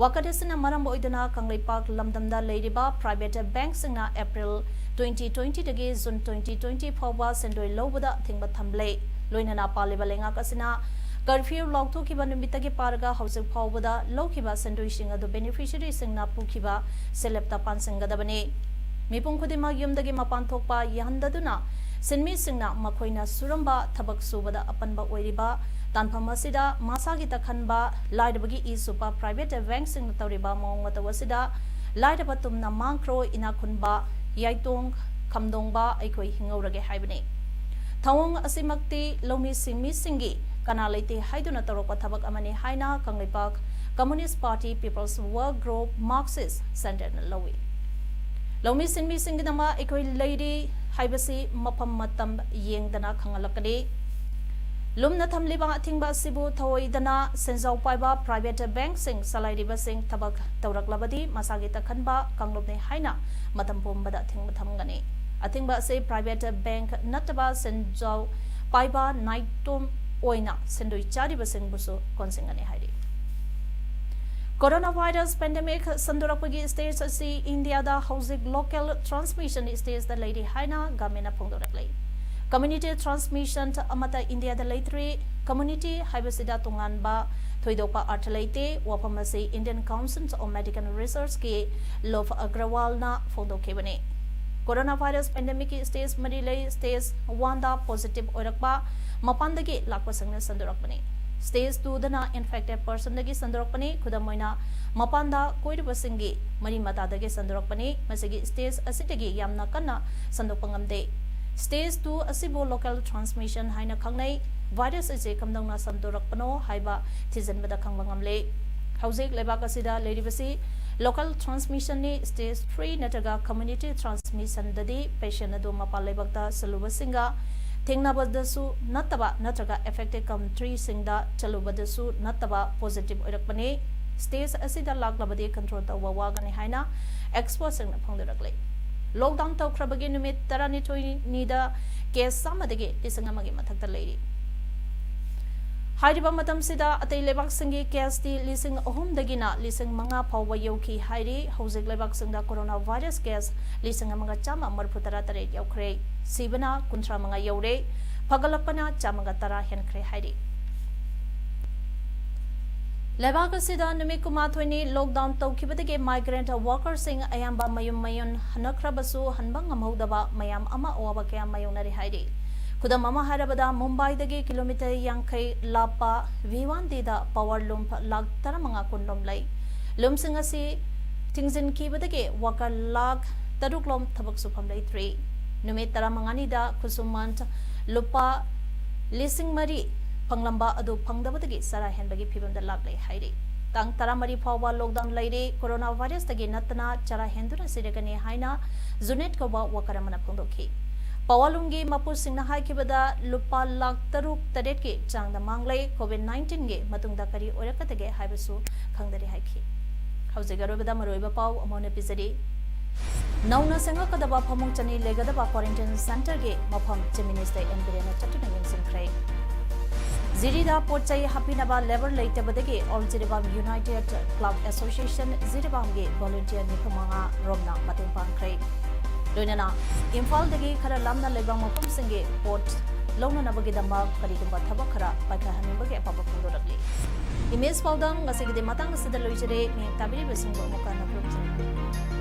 ꯋꯥꯀꯠ ꯑꯁꯤꯅ ꯃꯔꯝ ꯑꯣꯏꯗꯨꯅ ꯀꯪꯂꯩꯄꯥꯛ ꯂꯝꯗꯝꯗ ꯂꯩꯔꯤꯕ private bank ꯁꯤꯡꯅ April twenty twenty ꯗꯒꯤ June twenty twenty ꯐꯥꯎꯕ ꯁꯦꯟꯗꯣꯏ ꯂꯧꯕꯗ ꯑꯊꯤꯡꯕ ꯊꯝꯂꯦ꯫ ꯂꯣꯏꯅꯅ ꯄꯥꯜꯂꯤꯕ ꯂꯩꯉꯥꯛ ꯑꯁꯤꯅ curfew ꯂꯥꯎꯊꯣꯛꯈꯤꯕ ꯅꯨꯃꯤꯠꯇꯒꯤ ꯄꯥꯔꯒ ꯍꯧꯖꯤꯛ ꯐꯥꯎꯕꯗ ꯂꯧꯈꯤꯕ ꯁꯦꯟꯗꯣꯏꯁꯤꯡ ꯑꯗꯨ beneficiary ꯁꯤꯡꯅ ꯄꯨꯈꯤꯕ ꯁꯦꯜꯂꯦꯞꯇ ꯄꯥꯟꯁꯤꯟꯒꯗꯕꯅꯤ꯫ ꯃꯤꯄꯨꯝ ꯈꯨꯗꯤꯡꯃꯛ ꯌꯨꯝꯗꯒꯤ ꯃꯄꯥꯟ ꯊꯣꯛꯄ ꯌꯥꯍꯟꯗꯗꯨꯅ ꯁꯤꯟꯃꯤꯁꯤꯡꯅ ꯃꯈꯣꯏꯅ ꯁꯨꯔꯝꯕ ꯊꯕꯛ ꯁꯨꯕꯗ ꯑꯄꯟꯕ ꯑꯣꯏꯔꯤꯕ ꯇꯥꯟꯐꯝ ꯑꯁꯤꯗ ꯃꯁꯥꯒꯤ ꯇꯛꯈꯟꯕ ꯂꯥꯏꯔꯕꯒꯤ ꯏ ꯁꯨꯞꯄ private bank ꯁꯤꯡꯅ ꯇꯧꯔꯤꯕ ꯃꯑꯣꯡ ꯃꯇꯧ ꯑꯁꯤꯗ ꯂꯥꯏꯔꯕ ꯇꯨꯝꯅ ꯃꯥꯡꯈ꯭ꯔꯣ, ꯏꯅꯥꯛ ꯈꯨꯟꯕ ꯌꯥꯏꯇꯣꯡ ꯈꯝꯗꯣꯡꯕ ꯑꯩꯈꯣꯏ ꯍꯤꯡꯍꯧꯔꯒꯦ ꯍꯥꯏꯕꯅꯤ꯫ ꯊꯧꯑꯣꯡ ꯑꯁꯤꯃꯛꯇꯤ ꯂꯧꯃꯤ ꯁꯤꯟꯃꯤꯁꯤꯡꯒꯤ ꯀꯅꯥ ꯂꯩꯇꯦ ꯍꯥꯏꯗꯨꯅ ꯇꯧꯔꯛꯄ ꯊꯕꯛ ꯑꯃꯅꯤ ꯍꯥꯏꯅ Kangleipak Communist Party People's Work Group Marxist Centre ꯅ ꯂꯧꯏ꯫ ꯂꯧꯃꯤ ꯁꯤꯟꯃꯤꯁꯤꯡꯒꯤꯗꯃꯛ ꯑꯩꯈꯣꯏ ꯂꯩꯔꯤ ꯍꯥꯏꯕꯁꯤ ꯃꯐꯝ ꯃꯇꯝ ꯌꯦꯡꯗꯅ ꯈꯪꯍꯜꯂꯛꯀꯅꯤ꯫ ꯂꯨꯝꯅ ꯊꯝꯂꯤꯕ ꯑꯊꯤꯡꯕ ꯑꯁꯤꯕꯨ ꯊꯧꯑꯣꯏꯗꯅ ꯁꯦꯟꯖꯥꯎ ꯄꯥꯏꯕ private bank ꯁꯤꯡ ꯆꯂꯥꯏꯔꯤꯕꯁꯤꯡ ꯊꯕꯛ ꯇꯧꯔꯛꯂꯕꯗꯤ ꯃꯁꯥꯒꯤ ꯇꯛꯈꯟꯕ ꯀꯥꯡꯂꯨꯞꯅꯤ ꯍꯥꯏꯅ ꯃꯇꯝ ꯄꯨꯝꯕꯗ ꯑꯊꯤꯡꯕ ꯊꯝꯒꯅꯤ꯫ ꯑꯊꯤꯡꯕ ꯑꯁꯤ private bank ꯅꯠꯇꯕ ꯁꯦꯟꯖꯥꯎ ꯄꯥꯏꯕ ꯅꯥꯏꯇꯣꯝ ꯑꯣꯏꯅ ꯁꯦꯟꯗꯣꯏ ꯆꯥꯔꯤꯕꯁꯤꯡꯕꯨꯁꯨ ꯀꯣꯟꯁꯤꯟꯒꯅꯤ ꯍꯥꯏꯔꯤ꯫ Coronavirus pandemic ꯁꯟꯗꯣꯔꯛꯄꯒꯤ stage ꯑꯁꯤ ꯏꯟꯗꯤꯌꯥꯗ ꯍꯧꯖꯤꯛ local transmission stageꯇ ꯂꯩꯔꯤ ꯍꯥꯏꯅ governmentꯅ ꯐꯣꯡꯗꯣꯔꯛꯂꯤ꯫ Community transmission ꯑꯃꯠꯇ ꯏꯟꯗꯤꯌꯥꯗ ꯂꯩꯇ꯭ꯔꯤ꯫ Community ꯍꯥꯏꯕꯁꯤꯗ ꯇꯣꯉꯥꯟꯕ ꯊꯣꯏꯗꯣꯛꯄ ꯑꯔꯊ ꯂꯩꯇꯦ꯫ ꯋꯥꯐꯝ ꯑꯁꯤ Indian Council of Medical Researchꯀꯤ Love Agrawalꯅ ꯐꯣꯡꯗꯣꯛꯈꯤꯕꯅꯤ꯫ Coronavirus pandemicꯀꯤ stage ꯃꯔꯤ ꯂꯩ꯫ Stage oneꯗ positive ꯑꯣꯏꯔꯛꯄ ꯃꯄꯥꯟꯗꯒꯤ ꯂꯥꯛꯄꯁꯤꯡꯅ ꯁꯟꯗꯣꯔꯛꯄꯅꯤ꯫ Stage twoꯗꯅ infected personꯗꯒꯤ ꯁꯟꯗꯣꯔꯛꯄꯅꯤ꯫ ꯈꯨꯗꯝ ꯑꯣꯏꯅ, ꯃꯄꯥꯟꯗ ꯀꯣꯏꯔꯨꯕꯁꯤꯡꯒꯤ ꯃꯔꯤ ꯃꯇꯥꯗꯒꯤ ꯁꯟꯗꯣꯔꯛꯄꯅꯤ꯫ ꯃꯁꯤꯒꯤ stage ꯑꯁꯤꯗꯒꯤ ꯌꯥꯝꯅ ꯀꯟꯅ ꯁꯟꯗꯣꯛꯄ ꯉꯝꯗꯦ꯫ Stage two ꯑꯁꯤꯕꯨ local transmission ꯍꯥꯏꯅ ꯈꯪꯅꯩ꯫ Virus ꯑꯁꯤ ꯀꯝꯗꯧꯅ ꯁꯟꯗꯣꯔꯛꯄꯅꯣ ꯍꯥꯏꯕ ꯊꯤꯖꯤꯟꯕꯗ ꯈꯪꯕ ꯉꯝꯂꯦ꯫ ꯍꯧꯖꯤꯛ ꯂꯩꯕꯥꯛ ꯑꯁꯤꯗ ꯂꯩꯔꯤꯕꯁꯤ local transmissionꯅꯤ꯫ Stage three ꯅꯠꯇ꯭ꯔꯒ community transmissionꯗꯗꯤ patient ꯑꯗꯨ ꯃꯄꯥꯟ ꯂꯩꯕꯥꯛꯇ ꯆꯠꯂꯨꯕꯁꯤꯡꯒ ꯊꯦꯡꯅꯕꯗꯁꯨ ꯅꯠꯇꯕ ꯅꯠꯇ꯭ꯔꯒ affected countryꯁꯤꯡꯗ ꯆꯠꯂꯨꯕꯗꯁꯨ ꯅꯠꯇꯕ positive ꯑꯣꯏꯔꯛꯄꯅꯤ꯫ Stage ꯑꯁꯤꯗ ꯂꯥꯛꯂꯕꯗꯤ control ꯇꯧꯕ ꯋꯥꯒꯅꯤ ꯍꯥꯏꯅ expertꯁꯤꯡꯅ ꯐꯣꯡꯗꯣꯔꯛꯂꯤ꯫ Lockdown ꯇꯧꯈ꯭ꯔꯕꯒꯤ ꯅꯨꯃꯤꯠ ꯇꯔꯥꯅꯤꯊꯣꯏꯅꯤꯗ case ꯆꯥꯝꯃꯗꯒꯤ ꯂꯤꯁꯤꯡ ꯑꯃꯒꯤ ꯃꯊꯛꯇ ꯂꯩꯔꯤ꯫ ꯍꯥꯏꯔꯤꯕ ꯃꯇꯝꯁꯤꯗ ꯑꯇꯩ ꯂꯩꯕꯥꯛꯁꯤꯡꯒꯤ caseꯇꯤ ꯂꯤꯁꯤꯡ ꯑꯍꯨꯝꯗꯒꯤꯅ ꯂꯤꯁꯤꯡ ꯃꯉꯥ ꯐꯥꯎꯕ ꯌꯧꯈꯤ ꯍꯥꯏꯔꯤ꯫ ꯍꯧꯖꯤꯛ ꯂꯩꯕꯥꯛꯁꯤꯡꯗ coronavirus case ꯂꯤꯁꯤꯡ ꯑꯃꯒ ꯆꯥꯝꯃ ꯃꯔꯤꯐꯨ ꯇꯔꯥ ꯇꯔꯦꯠ ꯌꯧꯈ꯭ꯔꯦ꯫ ꯁꯤꯕꯅ ꯀꯨꯟꯊ꯭ꯔꯥ ꯃꯉꯥ ꯌꯧꯔꯦ꯫ ꯐꯒꯠꯂꯛꯄꯅ ꯆꯥꯝꯃꯒ ꯇꯔꯥ ꯍꯦꯟꯈ꯭ꯔꯦ ꯍꯥꯏꯔꯤ꯫ ꯂꯩꯕꯥꯛ ꯑꯁꯤꯗ ꯅꯨꯃꯤꯠ ꯀꯨꯟꯃꯥꯊꯣꯏꯅꯤ lockdown ꯇꯧꯈꯤꯕꯗꯒꯤ migrant workerꯁꯤꯡ ꯑꯌꯥꯝꯕ ꯃꯌꯨꯝ ꯃꯌꯨꯝ ꯍꯟꯅꯈ꯭ꯔꯕꯁꯨ, ꯍꯟꯕ ꯉꯝꯍꯧꯗꯕ ꯃꯌꯥꯝ ꯑꯃ ꯑꯋꯥꯕ ꯀꯌꯥ ꯃꯥꯌꯣꯛꯅꯔꯤ ꯍꯥꯏꯔꯤ꯫ ꯈꯨꯗꯝ ꯑꯃ ꯍꯥꯏꯔꯕꯗ, ꯃꯨꯝꯕꯥꯏꯗꯒꯤ kilometre ꯌꯥꯡꯈꯩ ꯂꯥꯞꯄ ꯚꯤꯋꯥꯟꯗꯤꯗ power loom ꯂꯥꯈ ꯇꯔꯥꯃꯉꯥ ꯀꯨꯟ ꯂꯣꯝ ꯂꯩ꯫ Loomꯁꯤꯡ ꯑꯁꯤ ꯊꯤꯡꯖꯤꯟꯈꯤꯕꯗꯒꯤ worker ꯂꯥꯈ ꯇꯔꯨꯛ ꯂꯣꯝ ꯊꯕꯛ ꯁꯨꯐꯝ ꯂꯩꯇ꯭ꯔꯤ꯫ ꯅꯨꯃꯤꯠ ꯇꯔꯥꯃꯉꯥꯅꯤꯗ ꯈꯨꯠꯁꯨꯃꯟ ꯂꯨꯄꯥ ꯂꯤꯁꯤꯡ ꯃꯔꯤ ꯐꯪꯂꯝꯕ ꯑꯗꯨ ꯐꯪꯗꯕꯗꯒꯤ ꯆꯔꯥ ꯍꯦꯟꯕꯒꯤ ꯐꯤꯕꯝꯗ ꯂꯥꯛꯂꯦ ꯍꯥꯏꯔꯤ꯫ ꯇꯥꯡ ꯇꯔꯥꯃꯔꯤ ꯐꯥꯎꯕ lockdown ꯂꯩꯔꯤ꯫ Coronavirusꯇꯒꯤ ꯅꯠꯇꯅ ꯆꯔꯥ ꯍꯦꯟꯗꯨꯅ ꯁꯤꯔꯒꯅꯤ ꯍꯥꯏꯅ ꯖꯨꯅꯦꯠ ꯀꯧꯕ worker ꯑꯃꯅ ꯐꯣꯡꯗꯣꯛꯈꯤ꯫ Power loomꯒꯤ ꯃꯄꯨꯁꯤꯡꯅ ꯍꯥꯏꯈꯤꯕꯗ, ꯂꯨꯄꯥ ꯂꯥꯈ ꯇꯔꯨꯛ ꯇꯔꯦꯠꯀꯤ ꯆꯥꯡꯗ ꯃꯥꯡꯂꯦ꯫ COVID nineteenꯒꯤ ꯃꯇꯨꯡꯗ ꯀꯔꯤ ꯑꯣꯏꯔꯛꯀꯗꯒꯦ ꯍꯥꯏꯕꯁꯨ ꯈꯪꯗꯔꯤ ꯍꯥꯏꯈꯤ꯫ ꯍꯧꯖꯤꯛ ꯑꯔꯣꯏꯕꯗ ꯃꯔꯨꯑꯣꯏꯕ ꯄꯥꯎ ꯑꯃꯨꯛ ꯍꯟꯅ ꯄꯤꯖꯔꯤ꯫ ꯅꯧꯅ ꯁꯦꯝꯒꯠꯀꯗꯕ ꯐꯃꯨꯡ ꯆꯅꯤ ꯂꯩꯒꯗꯕ quarantine centreꯒꯤ ꯃꯐꯝ Chief Minister ꯑꯦꯟ ꯕꯤꯔꯦꯟꯅ ꯆꯠꯇꯨꯅ ꯌꯦꯡꯁꯤꯟꯈ꯭ꯔꯦ꯫ ꯖꯤꯔꯤꯗ ꯄꯣꯠ ꯆꯩ ꯍꯥꯞꯄꯤꯅꯕ ꯂꯦꯕꯔ ꯂꯩꯇꯕꯗꯒꯤ all Jiribam united club association ꯖꯤꯔꯤꯕꯥꯝꯒꯤ ꯚꯣꯂꯨꯟꯇꯤꯌꯔ ꯅꯤꯐꯨ ꯃꯉꯥ ꯔꯣꯝꯅ ꯃꯇꯦꯡ ꯄꯥꯡꯈ꯭ꯔꯦ꯫ ꯂꯣꯏꯅꯅ ꯏꯝꯐꯥꯜꯗꯒꯤ ꯈꯔ ꯂꯥꯞꯅ ꯂꯩꯕ ꯃꯐꯝꯁꯤꯡꯒꯤ ꯄꯣꯠ ꯂꯧꯅꯅꯕꯒꯤꯗꯃꯛ ꯀꯔꯤꯒꯨꯝꯕ ꯊꯕꯛ ꯈꯔ ꯄꯥꯏꯈꯠꯍꯟꯅꯤꯡꯕꯒꯤ ꯑꯄꯥꯝꯕ ꯐꯣꯡꯗꯣꯔꯛꯂꯤ꯫ ꯏꯃꯦꯖ ꯄꯥꯎꯗꯝ ꯉꯁꯤꯒꯤꯗꯤ ꯃꯇꯥꯡ ꯑꯁꯤꯗ ꯂꯣꯏꯖꯔꯦ꯫ ꯃꯤꯌꯦꯡ ꯇꯥꯕꯤꯔꯤꯕꯁꯤꯡꯕꯨ ꯑꯃꯨꯛꯀ ꯍꯟꯅ ꯈꯨꯔꯨꯝꯖꯔꯤ꯫